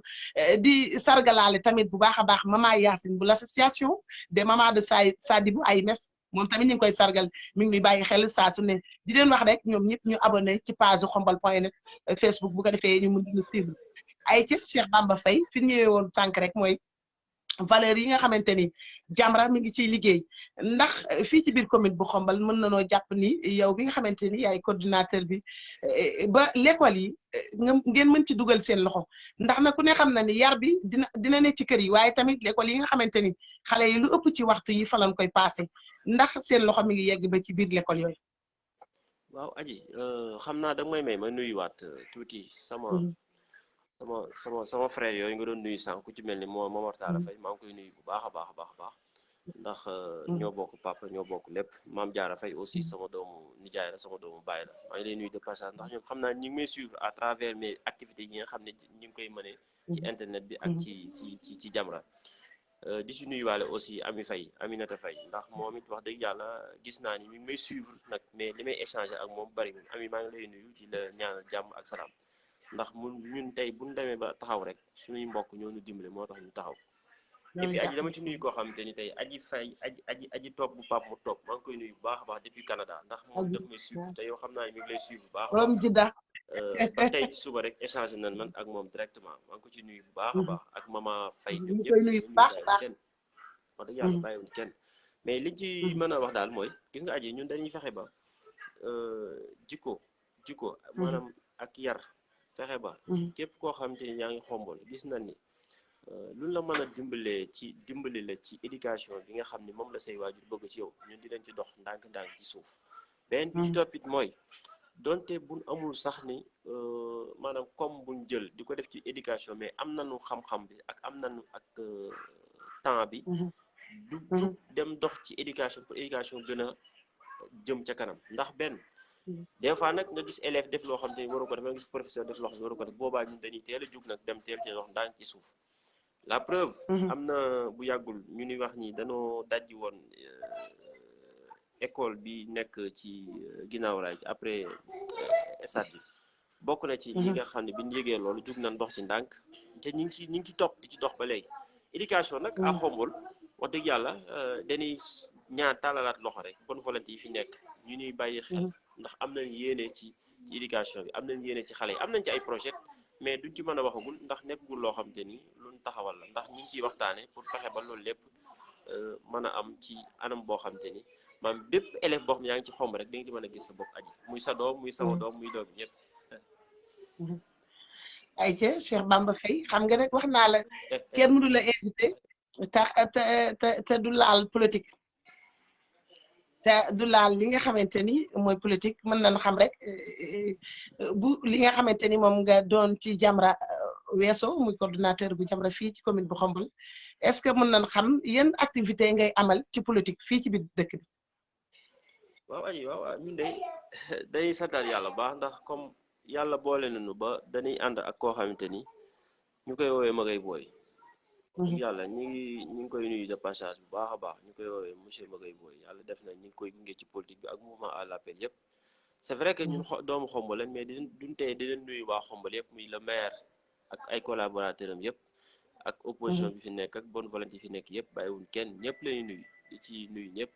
di sargalaale tamit bu baax a baax Mama Yacine bu l'association des mamans de Sadibou ay mes moom tamit ñu ngi koy sargal mi ngi ñuy bàyyi xel saa su ne di leen wax rek ñoom ñëpp ñu abonné ci page khombole.net Facebook bu ko defee ñu mun di suivre ay ci Cheikh Bamba Faye fi ñëwee woon sànq rek mooy valeur yi nga xamante ni Jamra mi ngi ciy liggéey ndax fii ci biir commune bu Khombole mën na noo jàpp ni yow bi nga xamante ni yaay coordinateur bi ba l'école yi ngeen mën ci dugal seen loxo ndax na ku ne xam na ni yar bi dina ne ci kër yi waaye tamit l'école yi nga xamante ni xale yi lu ëpp ci waxtu yi fa lañ koy passé ndax seen loxo mi ngi yegg ba ci biir l'école yooyu. waaw aji xam naa da may ma nuyuwaat tuuti sama frère yooyu nga doon nuyu sànq ku ci mel ni Momar Talla Faye maa ngi koy nuyu bu baax a baax a baax a baax ndax ñoo bokk papa ñoo bokk lépp Maam Jaara Faye aussi sama doomu nijaay la sama doomu baay la maa ngi lay nuyu de passage ndax ñoom xam naa ñi ngi may suivre à travers mes activités yi nga xam ne ñi ngi koy mëne ci internet bi ak ci Jamra di ci nuyuwaale aussi Ami Faye Aminata Faye ndax moom it wax dëgg yàlla gis naa ni mi ngi may suivre nag mais li may échanger ak moom bari Ami maa ngi lay nuyu di la ñaanal jàmm ak salaam ndax ñun tey bu ñu demee ba taxaw rek suñuy mbokk ñoo ñu dimbale moo tax ñu taxaw et puis aji dama ci nuyu koo xamante ni tey aji fay aji toog bu pap mu toog maa ngi koy nuyu bu baax a baax depuis Canada ndax moom daf may suivre te yow xam naa ne mi ngi lay suivre bu baax ba tey ci suba rek échange nañ man ak moom directement maa ngi ko ci nuyu bu baax a baax ak mama Faye ñoom ñëpp kenn wax dëgg yàlla bàyyiwuñ kenn mais liñ ci mën a wax daal mooy gis nga aji ñun dañuy fexe ba jikko maanaam ak yar fexe ba képp koo xamante ni yaa ngi xombol gis nañ ni luñ la mën a dimbali la ci éducation bi nga xam ni moom la say waajur bëgg ci yow ñun dinañ ci dox ndànk-ndànk ci suuf beneen bi ci toppit mooy donte buñ amul sax ni maanaam comme buñ jël di ko def ci éducation mais am nañu xam-xam bi ak am nañu ak temps bi du dem dox ci éducation pour éducation gën a jëm ca kanam ndax benn des fois nag nga gis élève def loo xam te ni waru ko def nga gis professeur def loo xam ne waru ko def boobaa ñun dañuy teel a jug nag dem teel cee dox ndànk ci suuf la preuve am na bu yàggul ñu ni wax ni dañoo dajji woon école bi nekk ci ginnaaw raay après stade bi bokk na ci ñi nga xam ne bi ñu yëgee loolu jug nañ dox ci ndànk te ñi ngi ci topp di ci dox ba léegi éducation nag à xombol wax dëgg yàlla dañuy ñaan tàllalaat loxo rek bonne volonté yi fi nekk ñu ñuy bàyyi xel ndax am nañ yéene ci éducation bi am nañ yéene ci xale yi am nañ ci ay projet mais duñ ci mën a waxagul ndax nekkul loo xam te ni luñ taxawal la ndax ñu ngi ciy waxtaane pour fexe ba loolu lépp mën a am ci anam boo xam te ni maanaam bépp élève boo xam ne yaa ngi ci xomb rek di nga ci mën a gis sa bopp aji muy sa doom muy sama doom muy doom ñëpp ay ca Cheikh Bamba Faye xam nga nag wax naa la kenn mënu la invité te du laal politique te du laal li nga xamante ni mooy politique mën nañu xam rek bu li nga xamante ni moom nga doon ci Jamra weeso muy coordonnateur bu Jamra fii ci commune bu Xombol est-ce que mën nañu xam yan activité ngay amal ci politique fii ci biir dëkk bi waaw aji waaw ñun de dañuy santaat yàlla baax ndax comme yàlla boole nañu ba dañuy ànd ak koo xamante ni ñu koy woowee Magay Boy yàlla ñi ngi koy nuyu de passage bu baax a baax ñu koy woowee monsieur Magay Boy yàlla def na ñi ngi koy gunge ci politique bi ak mouvement à l'appel yëpp c'est vrai que ñun doomu Xombol lañ mais duñ tey di leen nuyu waa Xombol yëpp muy le maire ak ay collaborateurs am yëpp ak opposition bi fi nekk ak bonne volonté fi nekk yëpp bàyyiwuñ kenn ñëpp lañuy nuyu di ci nuyu ñëpp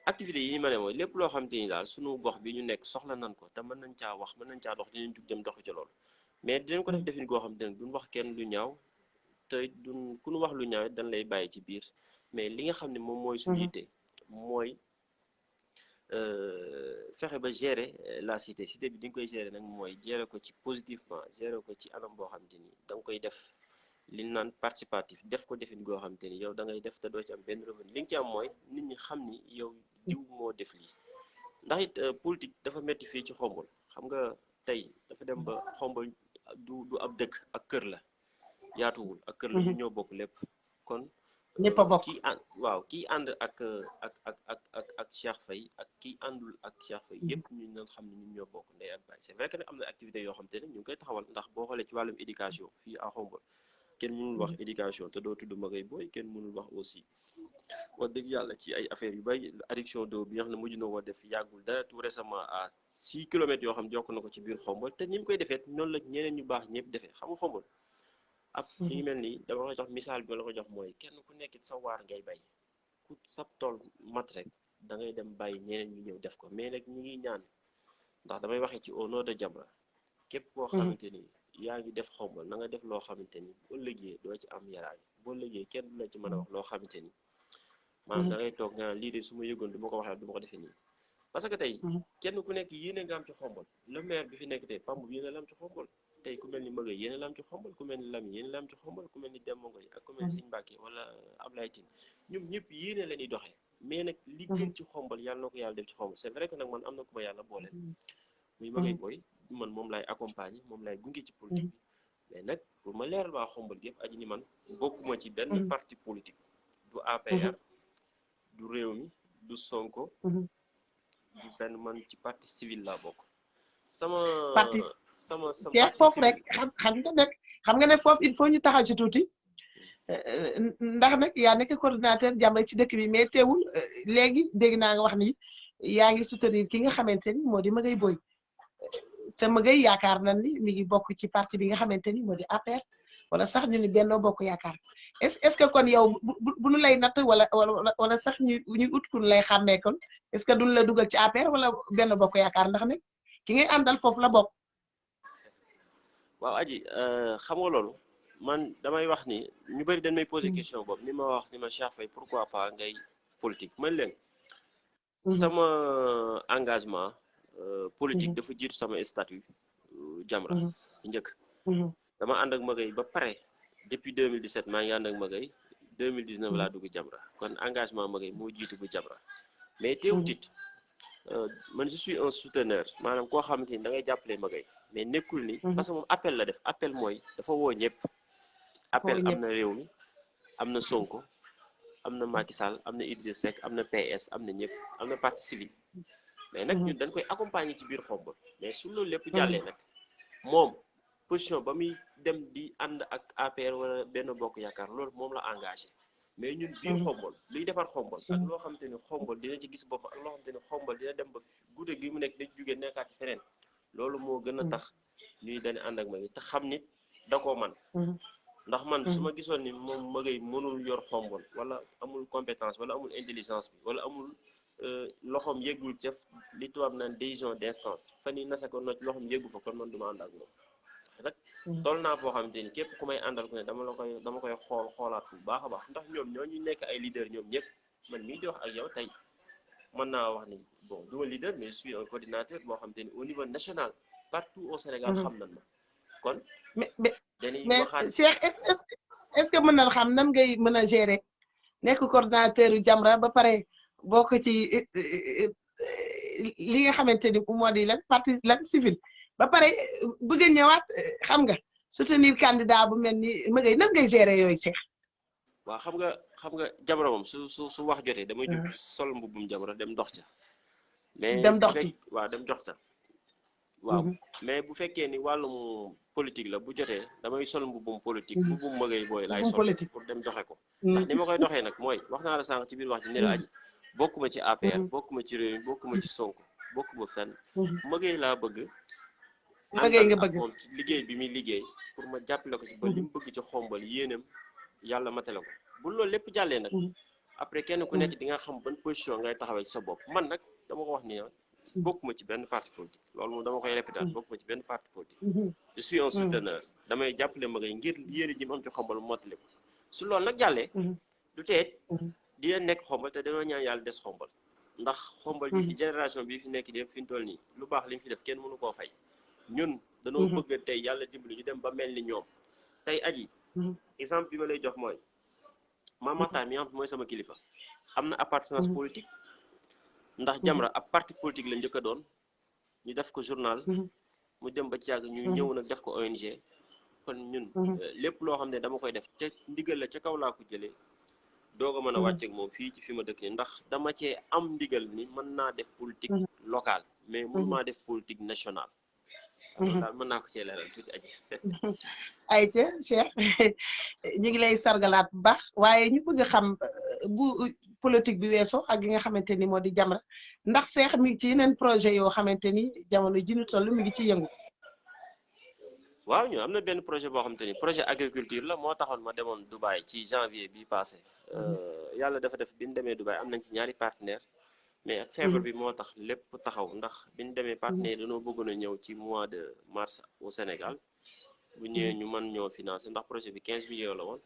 activités yi ñu mën a mooy lépp loo xam te ni daal suñu gox bi ñu nekk soxla nañ ko te mën nañ caa wax mën nañ caa dox dinañ jug dem doxi ci loolu mais dinañ ko def defin goo xam te ne duñ wax kenn lu ñaaw te duñ ku ñu wax lu ñaaw dañ lay bàyyi ci biir mais li nga xam ne moom mooy suñu yitte mooy fexe ba gérer la cité bi di nga koy gérer nag mooy gérer ko ci positivement gérer ko ci anam boo xam te ni da nga koy def li ñu naan participatif def ko defin goo xam te ni yow da ngay def te doo ci am benn revenu li nga ci am mooy nit ñi xam ni yow diw moo def lii ndax it politique dafa metti fii ci Xombol xam nga tey dafa dem ba Xombol du ab dëkk ak kër la yaatuwul ak kër la ñu ñoo bokk lépp kon ñëpp a bokk kii ànd ak Cheikh Faye ak kii àndul ak Cheikh Faye yëpp ñu doon xam ne ñun ñoo bokk ndey ak baay c'est vrai que nag am na activités yoo xam te ne ñu ngi koy taxawal ndax boo xoolee ci wàllum éducation fii à Xombol kenn mënul wax éducation te doo tudd Magay Boy kenn mënul wax aussi wax dëgg yàlla ci ay affaires yu bay adduction d'eau bi nga xam ne mujj na ko def yàggul dara tout récemment à 6 kilomètres yoo xam ne jokk na ko ci biir Xombol te ni mu koy defee noonu la ñeneen ñu baax ñëpp defee xam nga Xombol ab li ngi mel ni dama ko jox misaal bi la ko jox mooy kenn ku nekk sa waar ngay bay ku sab tool mat rek da ngay dem bàyyi ñeneen ñu ñëw def ko mais nag ñi ngi ñaan ndax damay waxee ci au nom de Jamra képp koo xamante ni yaa ngi def Xombol na nga def loo xamante ni boo liggéey doo ci am yaraay boo liggéey kenn du la ci mën a wax loo xamante ni maanaam da ngay toog nga lii de su ma yëgoon du ma ko waxee du ma ko defee nii parce que tey kenn ku nekk yéene nga am ci Xombol le maire bi fi nekk tey Pamb yéene la am ci Xombol tey ku mel ni Magay yéene la am ci Xombol ku mel ni Lam yéene la am ci Xombol ku mel ni Demba Ngoy ak ku mel ni Sëñ Mbàkke wala Ablaye Tine ñoom ñëpp yéene la ñuy doxee mais nag li gën ci Xombol yàlla na ko yàlla def ci Xombol c'est vrai que nag man am na ku ma yàlla boole muy Magay Boy man moom laay accompagner moom laay gunge ci politique bi mais nag pour ma leeral waa xombal gépp aji ni man bokkuma ci benn parti politique du APR du Rewmi du Sonko du fenn man ci parti civil laa bokk parti sama jeex foofu rek xam nga ne foofu il faut ñu taxaw ci tuuti ndax nag yaa nekk coordinateur Jamra ci dëkk bi mais teewul léegi dégg naa nga wax ni yaa ngi soutenir ki nga xamante ni moo di Magueye Boye sa Magueye yaakaar nañ ni mi ngi bokk ci parti bi nga xamante ni moo di APR wala sax ñu ni Benno Bokk Yaakaar est-ce que kon yow bu nu lay natt wala sax ñu ut ku nu lay xàmmee kon est-ce que duñ la dugal ci APR wala Benno Bokk Yaakaar ndax nag ki ngay àndal foofu la bokk. waaw aji xam nga loolu man damay wax ni ñu bëri dañ may poser question boobu ni ma wax ni ma Cheikh Faye pourquoi pas ngay politique man leen sama engagement politique dafa jiitu sama statut Jamra njëkk dama ànd ak Magueye ba pare depuis 2017 maa ngi ànd ak Magueye 2019 laa dugg Jamra kon engagement Magueye moo jiitu bu Jamra mais teewut it man je suis un souteneur maanaam koo xamante ni da ngay jàppale Magueye mais nekkul ni parce que moom appel la def appel mooy dafa woo ñëpp appel am na Rewmi am na Sonko am na Macky Sall am na Idrissa Seck am na PS am na ñëpp am na partie civile mais nag ñun dañ koy accompagner ci biir xombal mais su loolu lépp jàllee nag moom position ba muy dem di ànd ak APR wala Benno Bokk Yaakaar loolu moom la engagé mais ñun biir xombal luy defar xombal ak loo xamante ni xombal dina ci gis bopp ak loo xamante ni xombal dina dem ba gudde gi mu nekk dañ jógee nekkaat ci feneen loolu moo gën a tax ñuy dañ ànd ak Magueye te xam nit da koo man ndax man su ma gisoon ni moom Magueye mënul yor xombal wala amul compétence wala amul intelligence bi wala amul loxoom yëggul ca li tubaab naan décision d'instance fan yi nasa ko no loxoom yëggu fa kon man duma ànd ak moom rek toll naa foo xamante ni képp ku may àndal ku ne dama koy xoolaat bu baax a baax ndax ñoom ñoo ñu nekk ay leader ñoom ñëpp man mii di wax ak yow tey mën naa wax ni bon duma leader mais je suis un coordinateur boo xamante ni au niveau national partout au Sénégal xam nañ ma kon dañuy waxaat Cheikh est-ce que mën na xam nan ngay mën a gérer nekk coordinateur yu Jamra ba pare bokk ci li nga xamante ni moo di lan parti lan civil ba pare bëgg a ñëwaat xam nga soutenir candidat bu mel ni Magueye nan ngay gérer yooyu Cheikh. waaw xam nga Jamra moom su wax jotee damay jug sol mbubbum Jamra dem dox ca mais dem dox ci waaw dem dox ca waaw mais bu fekkee ni wàllum politique la bu jotee damay sol mbubbum politique mbubbum Magueye Boye laay sol pour dem doxe ko ndax ni ma koy doxee nag mooy wax naa la sànq ci biir wax ji ni la aji bokkuma ci APR bokkuma ci Rewmi bokkuma ci Sonko bokkuma fenn Magueye laa bëgg Magueye nga bëgg moom ci liggéey bi muy liggéey pour ma jàppale ko ci ba li mu bëgg ci xombal yéenam yàlla matale ko bu loolu lépp jàllee nag après kenn ku nekk di nga xam ban position ngay taxawee ci sa bopp man nag dama ko wax ni bokkuma ci benn parti politique loolu moom dama koy répéter bokkuma ci benn parti politique je suis un souteneur damay jàppale Magueye ngir yéene ji mu am ci xombal mu mottali ko su loolu nag jàllee du teet dina nekk xombal te dañoo ñaan yàlla des xombal ndax xombal bi génération bi fi nekk di fi ñu toll nii lu baax li mu fi def kenn mënu koo fay ñun dañoo bëgg tey yàlla dimbali ñu dem ba mel ni ñoom tey aji exemple bi ma lay jox mooy Mame Makhtar mi nga xam mooy sama kilifa am na appartenance politique ndax Jamra ab parti politique la njëkk a doon ñu def ko journal mu dem ba ci yàgg ñu ñëw nag def ko ONG kon ñun lépp loo xam ne dama koy def ca ndigal la ca kaw laa ko jëlee doog a mën a wàcceeg moom fii ci fi ma dëkk ni ndax dama cee am ndigal ni mën naa def politique locale mais mënu maa def politique nationale daal mën naa ko cee leeral tuuti aji ayca Cheikh ñu ngi lay sargalaat bu baax waaye ñu bëgg a xam bu politique bi weesoo ak yi nga xamante ni moo di Jamra ndax Cheikh mi ngi ci yeneen projet yoo xamante ni jamono ji ñu toll mi ngi ci yëngu. waaw ñu am na benn projet boo xamante ni projet agriculture la moo taxoon ma demoon Dubaï ci janvier bi passé yàlla dafa def bi ñu demee Dubaï am nañ ci ñaari partenaire mais ak feebar bi moo tax lépp taxaw ndax bi ñu demee partenaire dañoo bëggoon a ñëw ci mois de mars au Sénégal bu ñëwee ñu mën ñoo financer ndax projet bi 15 millions la woon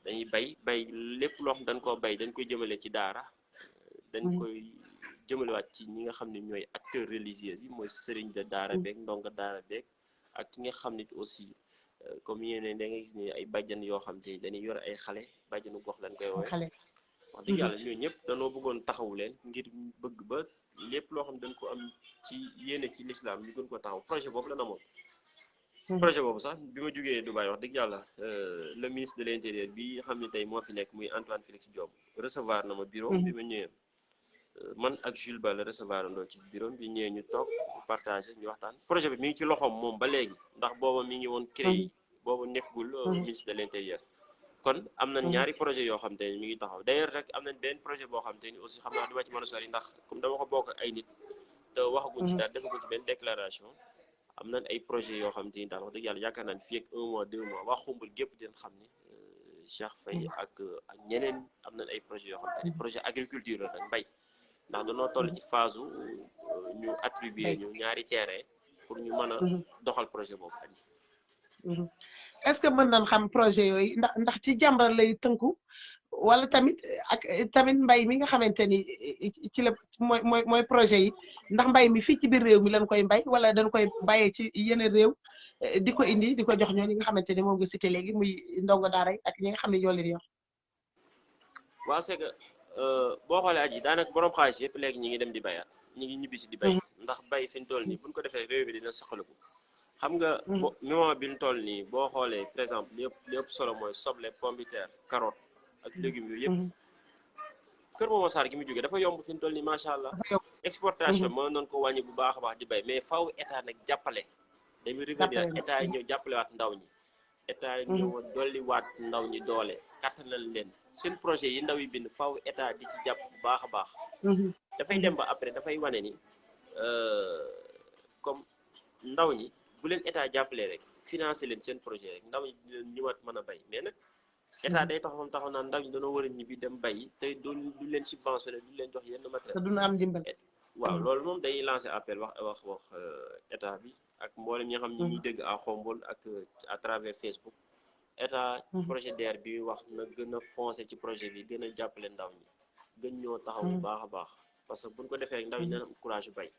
dañuy bay lépp loo xam dañ koo bay dañ koy jëmale ci daara dañ koy jëmalewaat ci ñi nga xam ne ñooy acteurs religieux yi mooy sëriñ de daara beeg ndonga daara beeg ak ki nga xam nit aussi comme yéen da nga gis ni ay bàjjan yoo xam te dañuy yor ay xale bàjjanu gox lañ koy woowee wax dëgg yàlla ñooñu ñëpp dañoo bëggoon taxawu leen ngir bëgg ba lépp loo xam dañ ko am ci yéene ci l'islam ñu gën ko taxaw projet boobu la na moom projet boobu sax bi ma jugee Dubaï wax dëgg yàlla le ministre de l'intérieur bi xam ne tey moo fi nekk muy Antoine Félix Diome recevoir na ma bureau bi ma ñëwee man ak Jules Ba la recevoir andoo ci bureau bi ñëwee ñu toog partagé ñu waxtaan projet bi mi ngi ci loxoom moom ba léegi ndax booba mi ngi woon créé booba nekkul ministre de l'intérieur kon am nañ ñaari projet yoo xam te ni mi ngi taxaw d'ailleurs rek am nañ benn projet boo xam te ni aussi xam naa du ma ci mën a sori ndax comme dama ko bokk ay nit te waxaguñ ci dara defaguñ ci benn déclaration am nañ ay projet yoo xam te ni daal wax dëgg yàlla yaakaar naa ne fii ak 1 mois 2 mois waa Xumbal gépp dinañ xam ni Cheikh Faye ak ñeneen am nañ ay projet yoo xam te ni projet agriculture la nag mbay ndax dañoo toll ci phase ñu attribuer ñu ñaari terrain pour ñu mën a doxal projet boobu est-ce que mën nañ xam projet yooyu ndax ci Jamra lay tënku wala tamit ak tamit mbay mi nga xamante ni ci la mooy projet yi ndax mbay mi fii ci biir réew mi lañ koy mbay wala dañ koy bayee ci yeneen réew di ko indi di ko jox ñoo ñi nga xamante ni moom nga cité léegi muy ndongo daara ak ñi nga xam ne ñoo leen yor. waaw c'est que boo xoolee aji daanaka borom xaalis yëpp léegi ñi ngi dem di bayaat ñi ngi ñibbisi di bay ndax bay fi ñu toll nii buñ ko defee réew mi dina soxaliku xam nga moment bi ñu toll nii boo xoolee par exemple li ëpp solo mooy soble pomme de terre carotte ak légumes yooyu yëpp Kër Momar Sarr gi mu jógee dafa yomb fi ñu toll nii macha allah exportation mën nañ ko wàññi bu baax a baax di bay mais faaw état nag jàppale dañuy revenir état yi ñëw jàppale waat ndaw ñi état yi ñëw dolli waat ndaw ñi doole kattanal leen seen projet yi ndaw yi bind faaw état di ci jàpp bu baax a baax dafay dem ba après dafay wane ni comme ndaw ñi bu leen état jàppalee rek financé leen seen projet rek ndaw ñi di leen ñëwaat mën a bay mais nag état day taxaw naan ndaw ñi dañoo war a ñibbi dem bay te du leen subventionné du leen jox yenn matériel te duñu am ndimbal waaw loolu moom day lancé appel wax état bi ak mboolem ñi nga xam ñi ñuy dégg à Xombol ak à travers Facebook état projet DER bi wax na gën a foncé ci projet bi gën a jàppale ndaw ñi gën ñoo taxaw bu baax a baax parce que buñ ko defee rek ndaw ñi dana am courage bay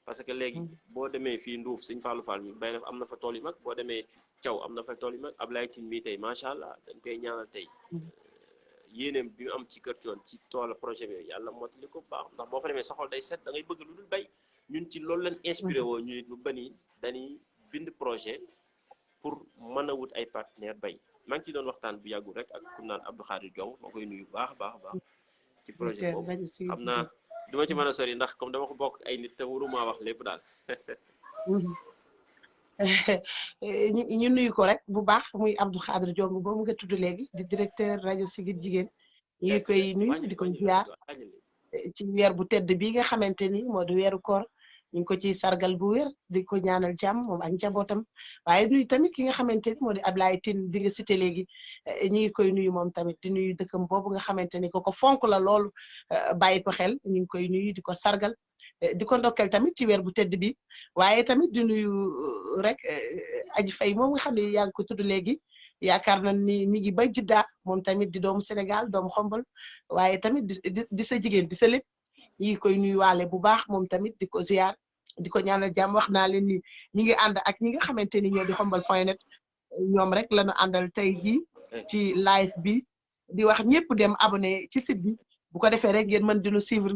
parce que léegi boo demee fii Nduuf Sëñ Fallou Fall mi bay na am na fa tool yu mag boo demee Thiaw am na fa tool yu mag Ablaye Tine mii tey macha allah dañ koy ñaanal tey yéeneem bi mu am ci kër coon ci tool projet bi yàlla mottali ko bu baax ndax boo fa demee sa xol day set da ngay bëgg lu dul bay ñun ci loolu lañ inspiré woo ñu nit lu bani dañuy bind projet pour mën a wut ay partenaire bay maa ngi ci doon waxtaan bu yàggul rek ak ku naan Abdou Khadir Diong moo koy nuyu baax a baax ci projet boobu xam naa duma ci mën a sori ndax comme dama ko bokk ay nit te waruma wax lépp daal ñu nuyu ko rek bu baax muy Abdou Khadir Diong boobu nga tudd léegi di directeur rajo Sigid Jigéen ñu ngi koy nuyu di ko ziar ci weer bu tedd bi nga xamante ni moo di weeru koor ñu ngi ko ciy sargal bu wér di ko ñaanal jàmm moom ak njabootam waaye nuyu tamit ki nga xamante ni moo di Ablaye Tine bi nga cité léegi ñu ngi koy nuyu moom tamit di nuyu dëkkam boobu nga xamante ni ko fonk la loolu bàyyi ko xel ñu ngi koy nuyu di ko sargal di ko ndokkel tamit ci weer bu tedd bi waaye tamit di nuyu rek Aji Faye moom nga xam ne yaa ngi ko tudd léegi yaakaar na ni mi ngi ba Jidda moom tamit di doomu Sénégal doomu Xombol waaye tamit di sa jigéen di sa lépp ñi ngi koy nuyuwaale bu baax moom tamit di ko ziar di ko ñaanal jàmm wax naa leen ni ñi ngi ànd ak ñi nga xamante ni ñoo di xombal.net ñoom rek lañu àndal tey jii ci live bi di wax ñëpp dem abonné ci site bi bu ko defee rek ngeen mën di ñu suivre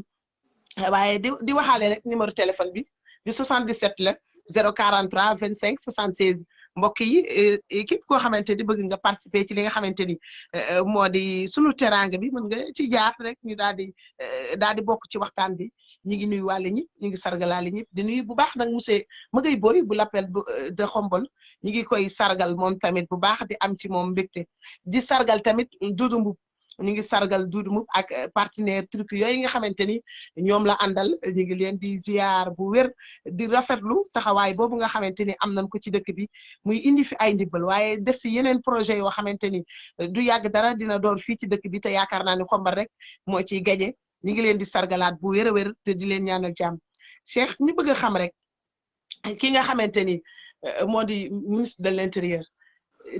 waaye di waxaale rek numéro téléphone bi di 77 la 043 25 76 mbokk yi képp koo xamante ni bëgg nga participer ci li nga xamante ni moo di sunu teraanga bi mën nga ci jaar rek ñu daal di bokk ci waxtaan bi ñi ngi nuyu wàlle ñëpp ñu ngi sargalaale ñëpp di nuyu bu baax nag monsieur Magay Boy bu l'appel de Xombol ñi ngi koy sargal moom tamit bu baax di am ci moom mbégte di sargal tamit Doudou Mboup ñu ngi sargal Doudou Mboup ak partenaire truc yooyu nga xamante ni ñoom la àndal ñu ngi leen di ziar bu wér di rafetlu taxawaay boobu nga xamante ni am nañ ko ci dëkk bi muy indi fi ay ndimbal waaye def fi yeneen projet yoo xamante ni du yàgg dara dina door fii ci dëkk bi te yaakaar naa ni Xombal rek moo ciy gañe ñu ngi leen di sargalaat bu wér a wér te di leen ñaanal jàmm Cheikh ñu bëgg a xam rek ki nga xamante ni moo di ministre de l'intérieur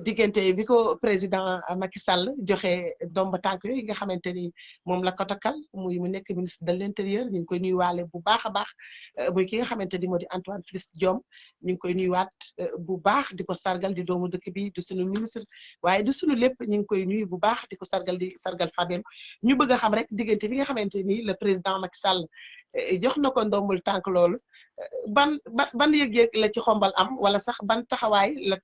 diggante bi ko président Macky Sall joxe ndomba tànk yooyu nga xamante ni moom la ko takkal muy mu nekk ministre de l'intérieur ñu ngi koy nuyuwaale bu baax a baax muy ki nga xamante ni moo di Antoine Félix Diome ñu ngi koy nuyuwaat bu baax di ko sargal di doomu dëkk bi du sunu ministre waaye du sunu lépp ñu ngi koy nuyu bu baax di ko sargal di sargal Fadel ñu bëgg a xam rek diggante bi nga xamante ni le président Macky Sall jox na ko ndombul tànk loolu ban yëg-yëg la ci xombal am wala sax ban taxawaay la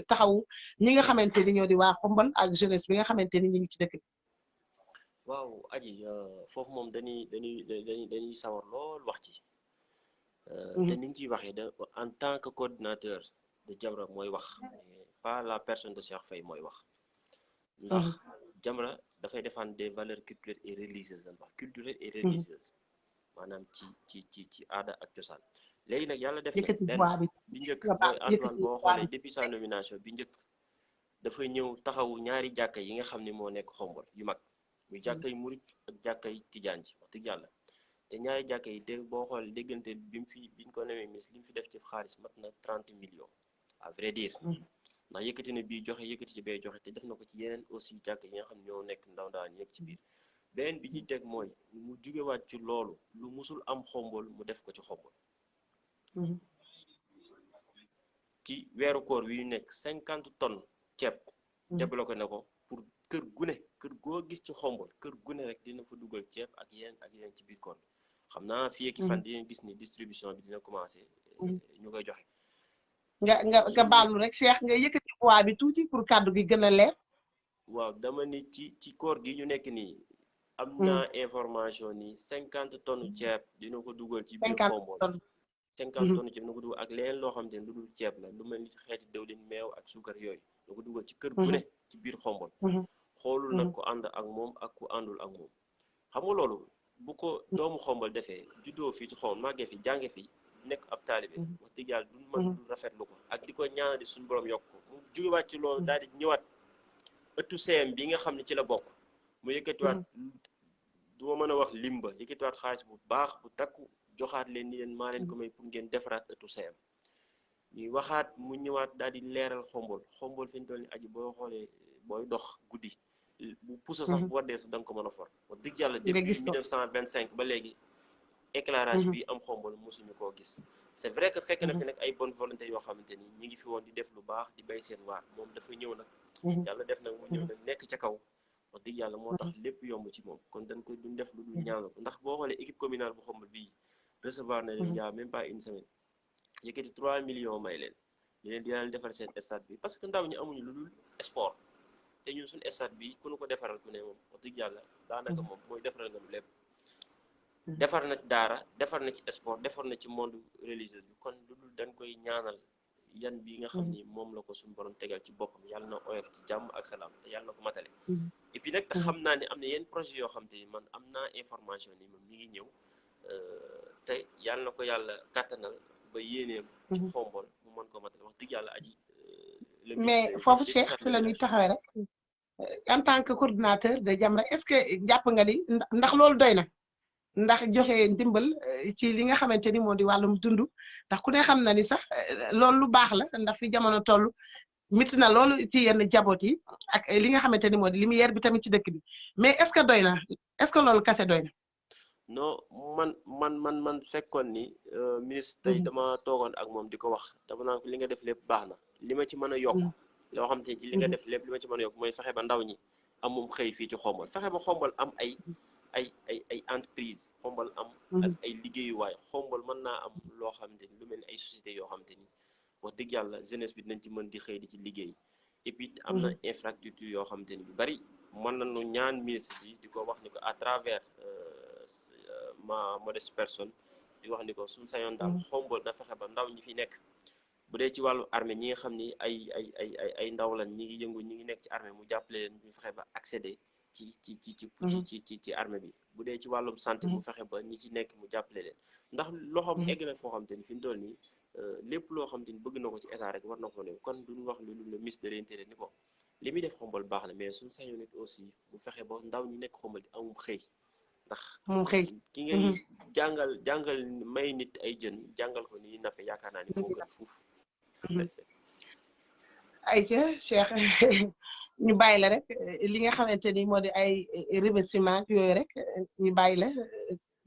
taxawu ñi nga xamante ni ñoo di waa xombal ak jeunesse bi nga xamante ni ñu ngi ci dëkk bi. waaw aji foofu moom dañuy sawar lool wax ci te niñ ciy waxee en tant que coordinateur de Jamra mooy wax mais pas la personne de Cheikh Faye mooy wax ndax Jamra dafay défendre des valeurs culturelles et religieuses wax culturelles et religieuses maanaam ci aada ak cosaan léegi nag yàlla def na bi njëkk mooy Antoine boo xoolee depuis sa nomination bi njëkk dafay ñëw taxawu ñaari jàkka yi nga xam ne moo nekk xombal yu mag muy jàkka yi murit ak jàkka yi tijaan ji wax dëgg yàlla te ñaari jàkka yi dégg boo xool déggante biñ ko nemee ministre li mu fi def ci xaalis mat na 30 millions à vrai dire ndax yëkkati na bii joxe yëkkati ci bee joxe te def na ko ci yeneen aussi jàkka yi nga xam ne ñoo nekk ndaw ndawaan yëpp ci biir beneen bi ñuy teg mooy mu jugewaat ci loolu lu musul am xombol mu def ko ci xombol ki weeru koor wi ñu nekk 50 tonnes ceeb débloqué na ko pour kër goo gis ci xombol kër gune rek dina fa dugal ceeb ak yeneen ci biir koor bi xam naa fii ak fan dina gis ni distribution bi dina commencé ñu koy joxe nga baalu rek Cheikh nga yëkkati voix bi tuuti pour kàddu gi gën a leer. waaw dama ni ci koor gi ñu nekk nii am naa information ni 50 tonnes ceeb dina ko dugal ci biir xombol 50 tonnes ceeb dina ko dugal ak leneen loo xam te ne lu dul ceeb la lu mel ni xeeti dëwlin meew ak suukar yooyu dina ko dugal ci kër gune ci biir xombol xoolul nag ko ànd ak moom ak ku àndul ak moom xam nga loolu bu ko doomu xombal defee juddoo fii ci xombal màggee fi jànge fi nekk ab taalibe wax dëgg yàlla duñ mën lu rafetlu ko ak di ko ñaanal di suñu borom yokk ko mu jógewaat ci loolu daal di ñëwaat ëttu CM bi nga xam ne ci la bokk mu yëkkatiwaat du ma mën a wax limba yëkkatiwaat xaalis bu baax bu takku joxaat leen ni leen maa leen ko may pour ngeen defaraat ëttu CM ñuy waxaat mu ñëwaat daal di leeral xombol fi ñu toll ni aji boo xoolee booy dox guddi bu pusa sax bu waddee sax da nga ko mën a for wax dëgg yàlla depuis 1925 ba léegi éclairage bi am xombol mosuñu koo gis c'est vrai que fekk na fi nag ay bonne volonté yoo xamante ni ñi ngi fi woon di def lu baax di bay seen waar moom dafa ñëw nag yàlla def nag mu ñëw nag nekk ca kaw wax dëgg yàlla moo tax lépp yomb ci moom kon dañ koy duñ def lu dul ñaanal ko ndax boo xoolee équipe communale bu xombol bii recevoir na leen yaa même pas une semaine yëkkati 3 millions may leen di leen dinaa leen defar seen stade bi parce que ndaw ñi amuñu lu dul sport te ñun suñu stade bi ku nu ko defaral ku ne moom wax dëgg yàlla daanaka moom mooy defaral nga lu lépp defar na ci daara defar na ci sport defar na ci monde religieux bi kon lu dul dañ koy ñaanal yan bi nga xam ni moom la ko suñu borom tegal ci boppam yàlla na oyof ci jàmm ak salaam te yàlla na ko matale et puis nag te xam naa ne am na yenn projet yoo xam te ni man am naa information ni moom ñi ngi ñëw te yàlla na ko yàlla kàttanal ba yéeneem ci xombol mu mën ko matale wax dëgg yàlla aji mais foofu Cheikh fi la ñuy taxawee rek en tant que coordinateur de Jamra est-ce que jàpp nga ni ndax loolu doy na ndax joxe ndimbal ci li nga xamante ni moo di wàllum dund ndax ku ne xam na ni sax loolu lu baax la ndax fi jamono toll métti na loolu ci yenn jaboot yi ak li nga xamante ni moo di lumière bi tamit ci dëkk bi mais est-ce que doy na est-ce que loolu kase doy na. non man fekkoon ni ministre tey dama toogoon ak moom di ko wax dama naan ko li nga def lépp baax na li ma ci mën a yokk loo xam te ci li nga def lépp li ma ci mën a yokk mooy fexe ba ndaw ñi amum xëy fii ci xombal fexe ba xombal am ay entreprise xombal am ak ay liggéeyuwaay xombal mën naa am loo xamante ni lu mel ni ay sociétés yoo xamante ni wax dëgg yàlla jeunesse bi dinañ ci mën di xëy di ci liggéey et puis am na infrastructure yoo xamante ni yu bari mën nañu ñaan ministre bi di ko wax ni ko à travers ma modeste personne di wax ni ko suñu sañoon daal xombal na fexe ba ndaw ñi fi nekk bu dee ci wàllu armée ñi nga xam ni ay ndaw lañ ñi ngi yëngu ñi ngi nekk ci armée mu jàppale leen ñu fexe ba accéder ci armée bi bu dee ci wàllum santé mu fexe ba ñi ci nekk mu jàppale leen ndax loxoom egg na foo xam te ni fi mu toll nii lépp loo xam te ni bëgg na ko ci état rek war na ko ne kon duñu wax lu le ministre de l'intérieur ni ko li muy def xombal baax na mais suñu sañoon nit aussi mu fexe ba ndaw ñi nekk xombal di amum xëy ndax ki ngay jàngal may nit ay jën jàngal ko ni nappe yaakaar naa ni moo gën fuuf ayca Cheikh ñu bàyyi la rek li nga xamante ni moo di ay remerciement yooyu rek ñu bàyyi la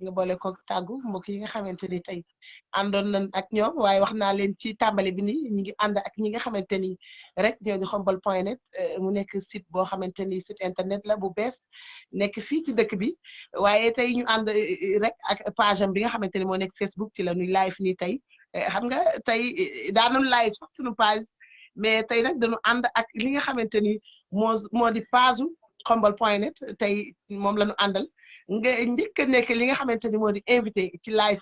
nga boole ko tàggu mbokk yi nga xamante ni tey àndoon nañ ak ñoom waaye wax naa leen ci tàmbali bi nii ñi ngi ànd ak ñi nga xamante ni rek ñoo di xombol.net mu nekk site boo xamante ni site internet la bu bees nekk fii ci dëkk bi waaye tey ñu ànd rek ak page am bi nga xamante ni moo nekk Facebook ci la ñuy live nii tey xam nga tey daanu live sax suñu page mais tey nag dañu ànd ak li nga xamante ni moo di page xombol.net tey moom la ñu àndal nga njëkk a nekk li nga xamante ni moo di invité ci live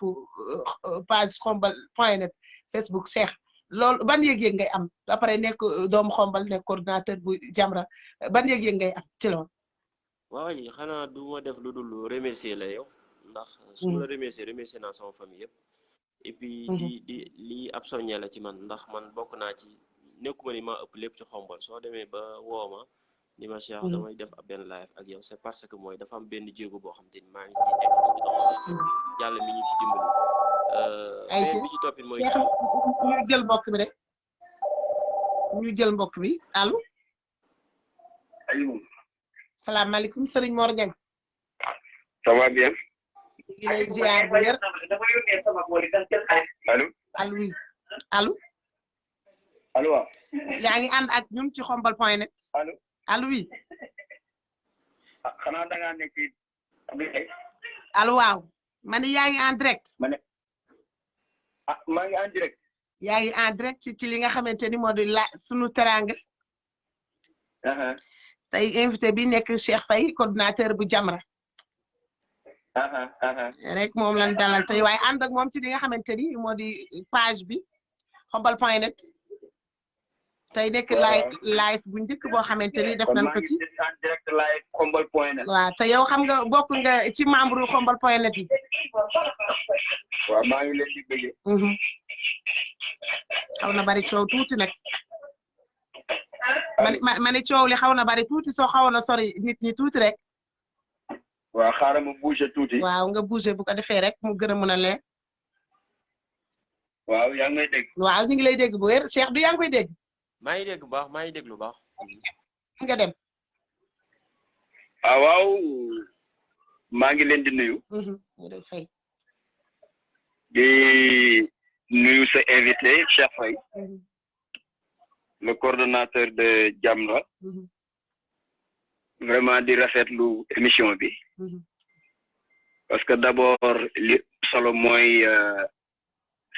page xombol.net Facebook Cheikh loolu ban yëg-yëg ngay am après nekk doomu xombal nekk coordinateur bu Jamra ban yëg-yëg ngay am ci loolu. waaw yi xanaa du ma def lu dul remercier la yow ndax su ma la remercier naa sama famille yëpp et puis di lii ab soññee la ci man ndax man bokk naa ci nekkuma ni maa ëpp lépp ci xombal soo demee ba wooma ni ma Cheikh damay def benn live ak yow c'est parce que mooy dafa am benn jéego boo xam te ni maa ngi ciy nekk di doxal yàlla mi ñu ci dimbali beneen bi ci toppit mooy ñu jël mbokk bi rek ñu jël mbokk bi allo salaamaaleykum Serigne Mor Dieng ça va bien ñu ngi lay ziar bu wér allo allo allo allo waaw yaa ngi ànd ak ñun ci xombol.net allo allo oui xanaa da ngaa nekk ci allo waaw ma ne yaa ngi en direct ma ne maa ngi en direct yaa ngi en direct ci li nga xamante ni moo di la sunu teraanga tey invité bi nekk Cheikh Faye coordinateur bu Jamra rek moom lañ dalal tey waaye ànd ak moom ci li nga xamante ni moo di page bi xombol.net tey nekk live bu njëkk boo xamante ni def nañ ko ci en direct live xombol.net waaw te yow xam nga bokk nga ci membre xombol.net yi waaw maa ngi leen di bëggee xaw na bari coow tuuti nag ma ne coow li xaw na bari tuuti soo xawoon na sori nit ñi tuuti rek waaw xaaral ma bouger tuuti waaw nga bouger bu ko defee rek mu gën a mën a leer waaw yaa ngi may dégg waaw ñu ngi lay dégg bu wér Cheikh du yaa ngi koy dégg maa ngi dégg bu baax maa ngi dégg lu baax nga dem waaw maa ngi leen di nuyu mu def fay di nuyu sa invité Cheikh Faye le coordonnateur de Jamra vraiment di rafetlu émission bi parce que d'abord li solo mooy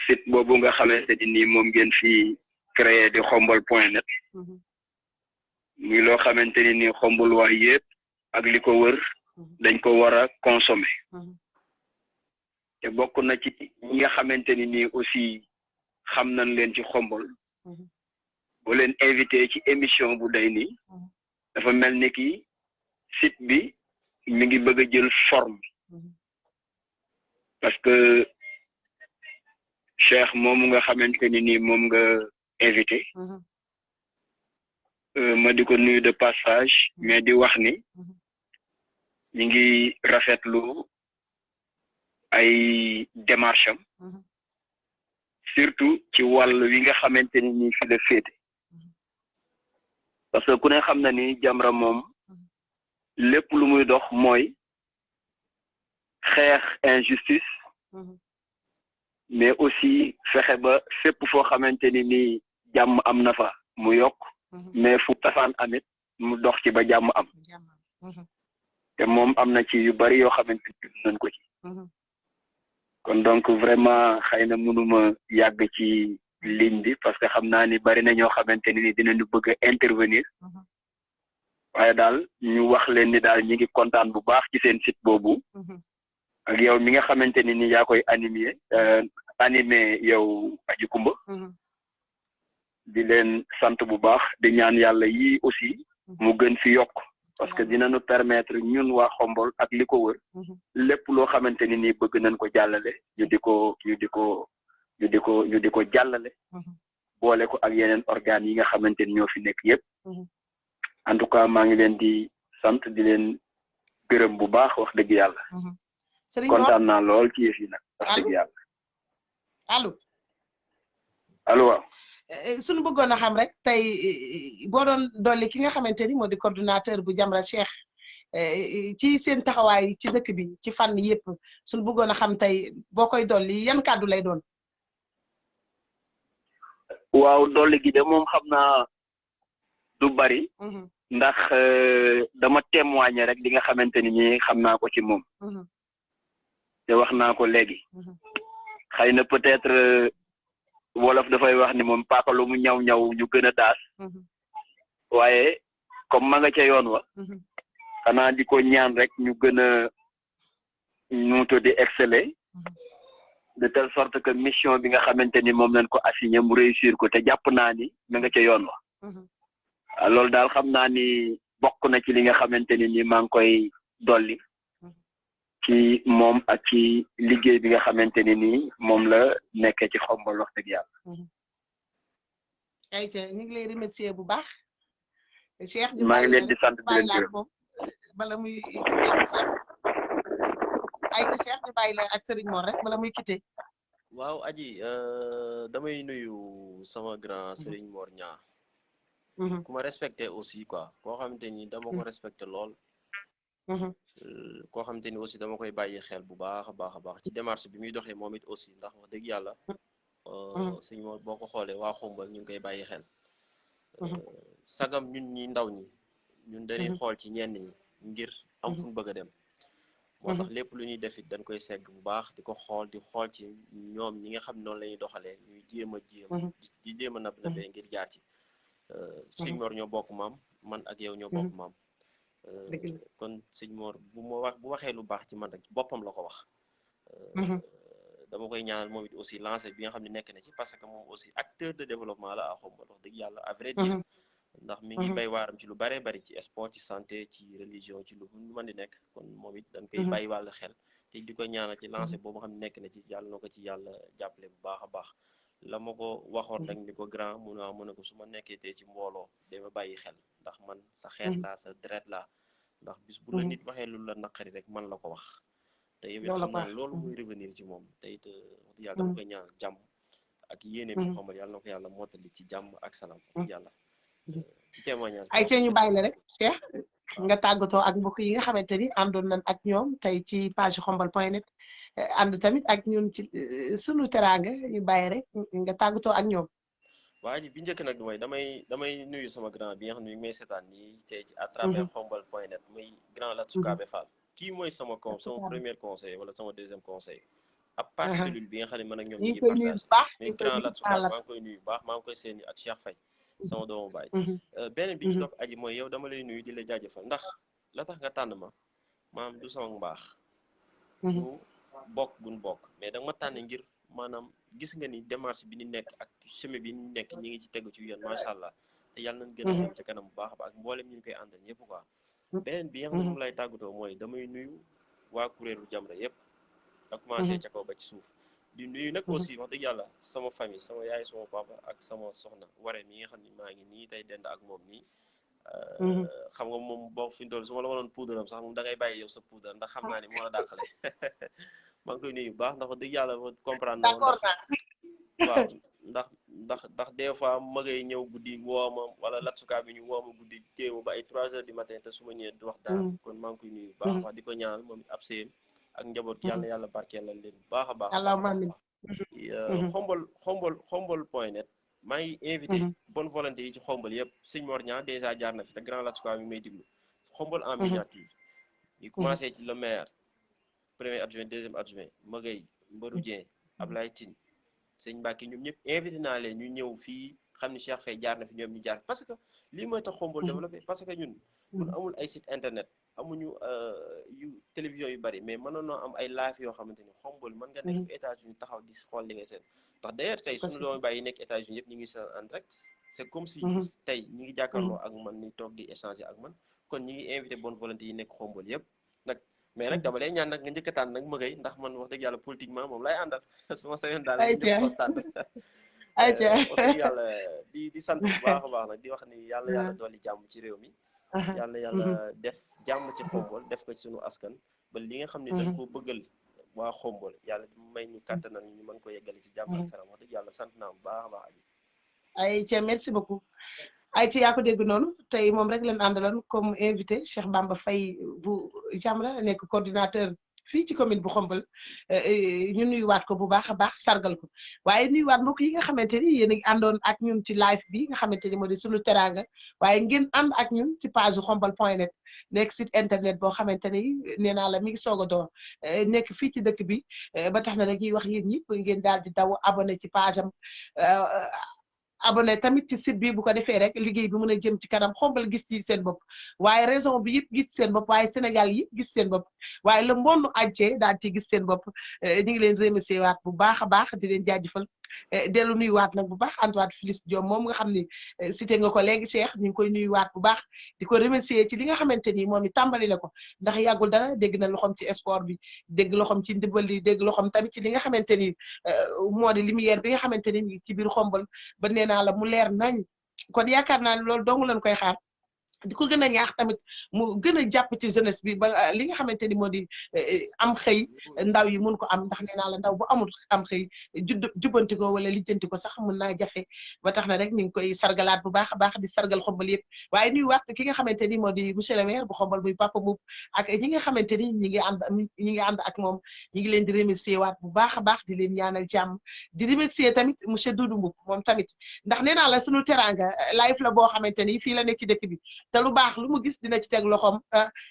site boobu nga xamante ni moom ngeen fi créé di xombol.net muy loo xamante ni xombol waay yëpp ak li ko wër dañ ko war a consommer te bokk na ci ñi nga xamante ni aussi xam nañ leen ci xombol boo leen invité ci émission bu day nii dafa mel ni ki site bi mi ngi bëgg a jël forme parce que Cheikh moom nga xamante ni moom nga invité ma di ko nuyu de passage mais di wax ni ñi ngi rafetlu ay démarche am surtout ci wàll wi nga xamante ni fi la féete parce que ku ne xam na ni Jamra moom lépp lu muy dox mooy xeex injustice mais aussi fexe ba fépp foo xamante ni jàmm am na fa mu yokk mais fu tafaan amit mu dox ci ba jàmm am te moom am na ci yu bari yoo xamante ni nañ ko ci kon donc vraiment xëy na mënuma yàgg ci ligne bi parce que xam naa ni bari na ñoo xamante ni dinañu bëgg a intervenir waaye daal ñu wax leen ni daal ñi ngi kontaan bu baax ci seen site boobu ak yow mi nga xamante ni yaa koy animé yow Aji Kumba di leen sant bu baax di ñaan yàlla yi aussi mu gën fi yokk parce que dinañu permettre ñun waa xombol ak li ko wër lépp loo xamante ni bëgg nañ ko jàllale ñu di ko jàllale boole ko ak yeneen organes yi nga xamante ni ñoo fi nekk yépp en tout cas maa ngi leen di sant di leen gërëm bu baax wax dëgg yàlla kontaan naa lool ci yëf yi nag wax dëgg yàlla allo waaw suñu bëggoon a xam rek tey boo doon dolli ki nga xamante ni moo di coordinateur bu Jamra Cheikh ci seen taxawaay ci dëkk bi ci fànn yëpp suñ bëggoon a xam tey boo koy dolli yan kàddu lay doon. waaw dolli gi de moom xam naa du bari. ndax dama témoigner rek li nga xamante ni ñi xam naa ko ci moom. te wax naa ko léegi. xëy na peut-être wolof dafay wax ni moom paaka lu mu ñaw ñaw ñu gën a daas. waaye comme ma nga ca yoon wa. xanaa di ko ñaan rek ñu gën a ñu di exceller. de telle sorte que mission bi nga xamante ni moom lañ ko assigné mu réussir ko te jàpp naa ni ma nga ca yoon wa. loolu daal xam naa ni bokk na ci li nga xamante ni maa ngi koy dolli ci moom ak ci liggéey bi nga xamante ni moom la nekkee ci Xombol wax dëgg yàlla. ayca ñu ngi lay remercier bu baax. Cheikh maa ngi leen di sant di leen gërëm bala muy ayca Cheikh ñu bàyyi la ak Serigne Mor rek bala muy quitté. waaw aji damay nuyu sama grand Serigne Mor Niang. ku ma respecté aussi quoi koo xamante ni dama ko respecté lool. koo xamante ni aussi dama koy bàyyi xel bu baax a baax ci démarche bi muy doxee moom it aussi ndax wax dëgg yàlla. suñ moo boo ko xoolee waa Xombol ñu ngi koy bàyyi xel. sagam ñun ñi ndaw ñi ñun dañuy xool ci ñenn ñi ngir am fu ñu bëgg a dem. moo tax lépp lu ñuy def it dañ koy segg bu baax di ko xool di xool ci ñoom ñi nga xam noonu la ñuy doxalee ñuy jéem di jéem a nabee ngir jaar ci. sëñ Mor ñoo bokk maam man ak yow ñoo bokk maam. kon sëñ Mor bu waxee lu baax ci man rek boppam la ko wax. dama koy ñaanal moom it aussi lancé bi nga xam ne nekk na ci parce que moom aussi acteur de développement la à Xombol wax dëgg yàlla à vrai dire. ndax mi ngi bay waaram ci lu baree bari ci sport ci santé ci religion ci lu mën di nekk kon moom it dañ koy bàyyi wàll xel te di ko ñaanal ci lancé boobu xam ne nekk na ci yàlla na ko ci yàlla jàppale bu baax a baax. la ma ko waxoon nag ni ko grand mu ne ko su ma nekkee tey ci mbooloo dama bàyyi xel ndax man sa xeet laa sa deret laa ndax bis bu la nit waxee lu la naqari rek man la ko wax te yow it xam naa loolu muy revenir ci moom te it wax dëgg yàlla dama koy ñaanal jàmm ak yéene bi Xombol yàlla na ko yàlla mottali ci jàmm ak salaam wax dëgg yàlla ci témoignage ay seen ñu bàyyi la rek Cheikh nga tàggatoo ak mbokk yi nga xamante ni àndoon nañ ak ñoom tey ci page xombol.net ànd tamit ak ñun ci sunu teraanga ñu bàyyi rek nga tàggatoo ak ñoom. waa ji bi njëkk nag mooy damay nuyu sama grand bi nga xam ne mi ngi may seetaan nii tey ci à travers xombol.net muy grand Latsoukabe Fall kii mooy sama premier conseil wala sama deuxième conseil à part cellule bi nga xam ne man ak ñoom ñu ngi partagé mais grand Latsoukabe maa ngi koy nuyu baax maa ngi koy seeni ak Cheikh Faye sama doomu baay beneen bi ñu topp aji mooy yow dama lay nuyu di la jaajëfal ndax la tax nga tànn ma maanaam du sama mbaax du bokk buñ bokk mais danga ma tànn ngir maanaam gis nga ni démarche bi ni nekk ak chemin bi ni nekk ñi ngi ci tegu ci yoon macha allah te yàlla nañ gën a dem ci kanam bu baax a baax ak mboolem ñu ngi koy àndal yëpp quoi beneen bi nga xam ne moom lay tàggatoo mooy damay nuyu waa kuréelu Jamra yëpp ak commencé ca kaw ba ci suuf di nuyu nag aussi wax dëgg yàlla sama famille sama yaay sama papa ak sama soxna waree mi nga xam ne maa ngi nii tey dend ak moom nii xam nga moom boo fi dool su ma la wanoon poudre am sax moom da ngay bàyyi yow sa poudre ndax xam naa ni moo la dàqale maa ngi koy nuyu bu baax ndax wax dëgg yàlla comprendre d'accord waaw ndax des fois ma ngay ñëw guddi wooma wala Latsoukabe bi ñu wooma guddi téewu ba ay 3 heures du matin te su ma ñëwee du wax dara kon maa ngi koy nuyu bu baax wax di ko ñaanal moom it ab séem ak njaboot yàlla yàlla barkeel la leen bu baax a baax xombol.net maa ngi invité bonne volonté yi ci Xombol yëpp sëñ Mor Niang dèjà jaar na fi te grand Latsoukabe mi may diglu Xombol en miniature ñu commencé ci le maire premier adjoint deuxième adjoint Magay Mbarou Dieng Ablaye Tine sëñ Mbacke ñoom ñëpp invité naa leen ñu ñëw fii xam ni Cheikh Faye jaar na fi ñoom ñu jaar parce que lii mooy tax Xombol développé parce que ñun amul ay site internet amuñu yu télévision yu bari mais mënoon noo am ay live yoo xamante ni Xombol mën nga nekk États-Unis taxaw di xool li nga seen ndax d'ailleurs tey suñu doomu bàyyi nekk États-Unis yëpp ñu ngi seen en direct c'est comme si tey ñi ngi jàkkaarloo ak man ni toog di échanger ak man kon ñi ngi invité bonne volonté yi nekk Xombol yëpp nag mais nag dama lay ñaan nag nga njëkk a tànn nag Magay ndax man wax dëgg yàlla politiquement moom lay àndal su ma sañoon daal ñëpp tànn wax dëgg yàlla di sant bu baax a baax nag di wax ni yàlla dolli jàmm ci réew mi yàlla def jàmm ci Xombol def ko ci sunu askan ba li nga xam ne dañ koo bëggal waa Xombol yàlla may ñu kàttanal ñu mën ko yeggale ci jàmm ak salaam wax dëgg yàlla sant naa bu baax a baax ay ca merci beaucoup ay ci yaa ko dégg noonu tey moom rek leen àndaloon comme invité Cheikh Bamba Faye bu Jamra nekk coordinateur fii ci commune bu Xombal ñu nuyuwaat ko bu baax a baax sargal ko waaye nuyuwaat mbokk yi nga xamante ni yéen a ngi àndoon ak ñun ci live bi nga xamante ni moo di sunu teraanga waaye ngeen ànd ak ñun ci page xombal.net nekk site internet boo xamante ni nee naa la mi ngi soog a door nekk fii ci dëkk bi ba tax na rek ñuy wax yéen ñëpp ngeen daal di daw abonné ci page am abonné tamit ci site bi bu ko defee rek liggéey bi mën a jëm ci kanam Xombal gis ci seen bopp waaye région bi yëpp gis seen bopp waaye Sénégal yëpp gis seen bopp waaye le monde entier daal ci gis seen bopp ñu ngi leen remercier waat bu baax a baax di leen jaajëfal dellu nuyuwaat nag bu baax Antoine Félix Diome moom nga xam ni cité nga ko léegi Cheikh ñu ngi koy nuyuwaat bu baax di ko remercier ci li nga xamante ni moom i tàmbali na ko ndax yàggul dara dégg na loxoom ci sport bi dégg loxoom ci ndimbal li dégg loxoom tamit ci li nga xamante ni moo di lumière bi nga xamante ni mi ngi ci biir Xombal ba nee naa la mu leer nañ kon yaakaar naa ne loolu dong lañ koy xaar di ko gën a ñaax tamit mu gën a jàpp ci jeunesse bi ba li nga xamante ni moo di am xëy ndaw yi mun ko am ndax nee naa la ndaw bu amul am xëy jubbanti ko wala lijjanti ko sax mun naa jafe ba tax na rek ñu ngi koy sargalaat bu baax a baax di sargal Xombal yëpp waaye ñuy wax ki nga xamante ni moo di monsieur le maire bu Xombal muy Papa Mboup ak ñi nga xamante ni ñi ngi ànd ak moom ñi ngi leen di remercier waat bu baax a baax di leen ñaanal jàmm di remercier tamit monsieur Doudou Mboup moom tamit ndax nee naa la sunu teranga live la boo xamante ni fii la nekk ci dëkk bi te lu baax lu mu gis dina ci teg loxoom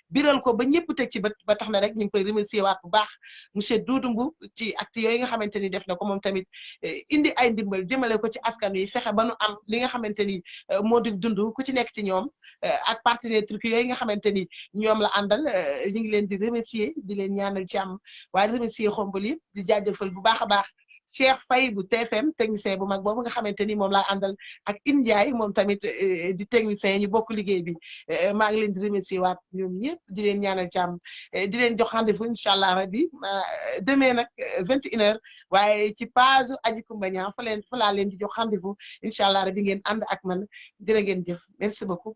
biral ko ba ñëpp teg ci bët ba tax na rek ñu ngi koy remercier waat bu baax monsieur Doudou Mboup ci acte yooyu nga xamante ni def na ko moom tamit indi ay ndimbal jëmale ko ci askan wi fexe ba nu am li nga xamante ni moo di dund ku ci nekk ci ñoom ak partenaire truc yooyu nga xamante ni ñoom la àndal ñu ngi leen di remercier di leen ñaanal jàmm waaye remercier Xombal yëpp di jaajëfal bu baax a baax Cheikh Faye bu TFM technicien bu mag boobu nga xamante ni moom laa àndal ak Indiaye moom tamit di technicien ñu bokk liggéey bi maa ngi leen di remercier waat ñoom ñëpp di leen ñaanal jàmm di leen jox rendez-vous incha allah rabi demain nag 21h waaye ci page Adji Koumba Niang fa laa leen di jox rendez-vous incha allah rabi ngeen ànd ak man jërë ngeen jëf merci beaucoup.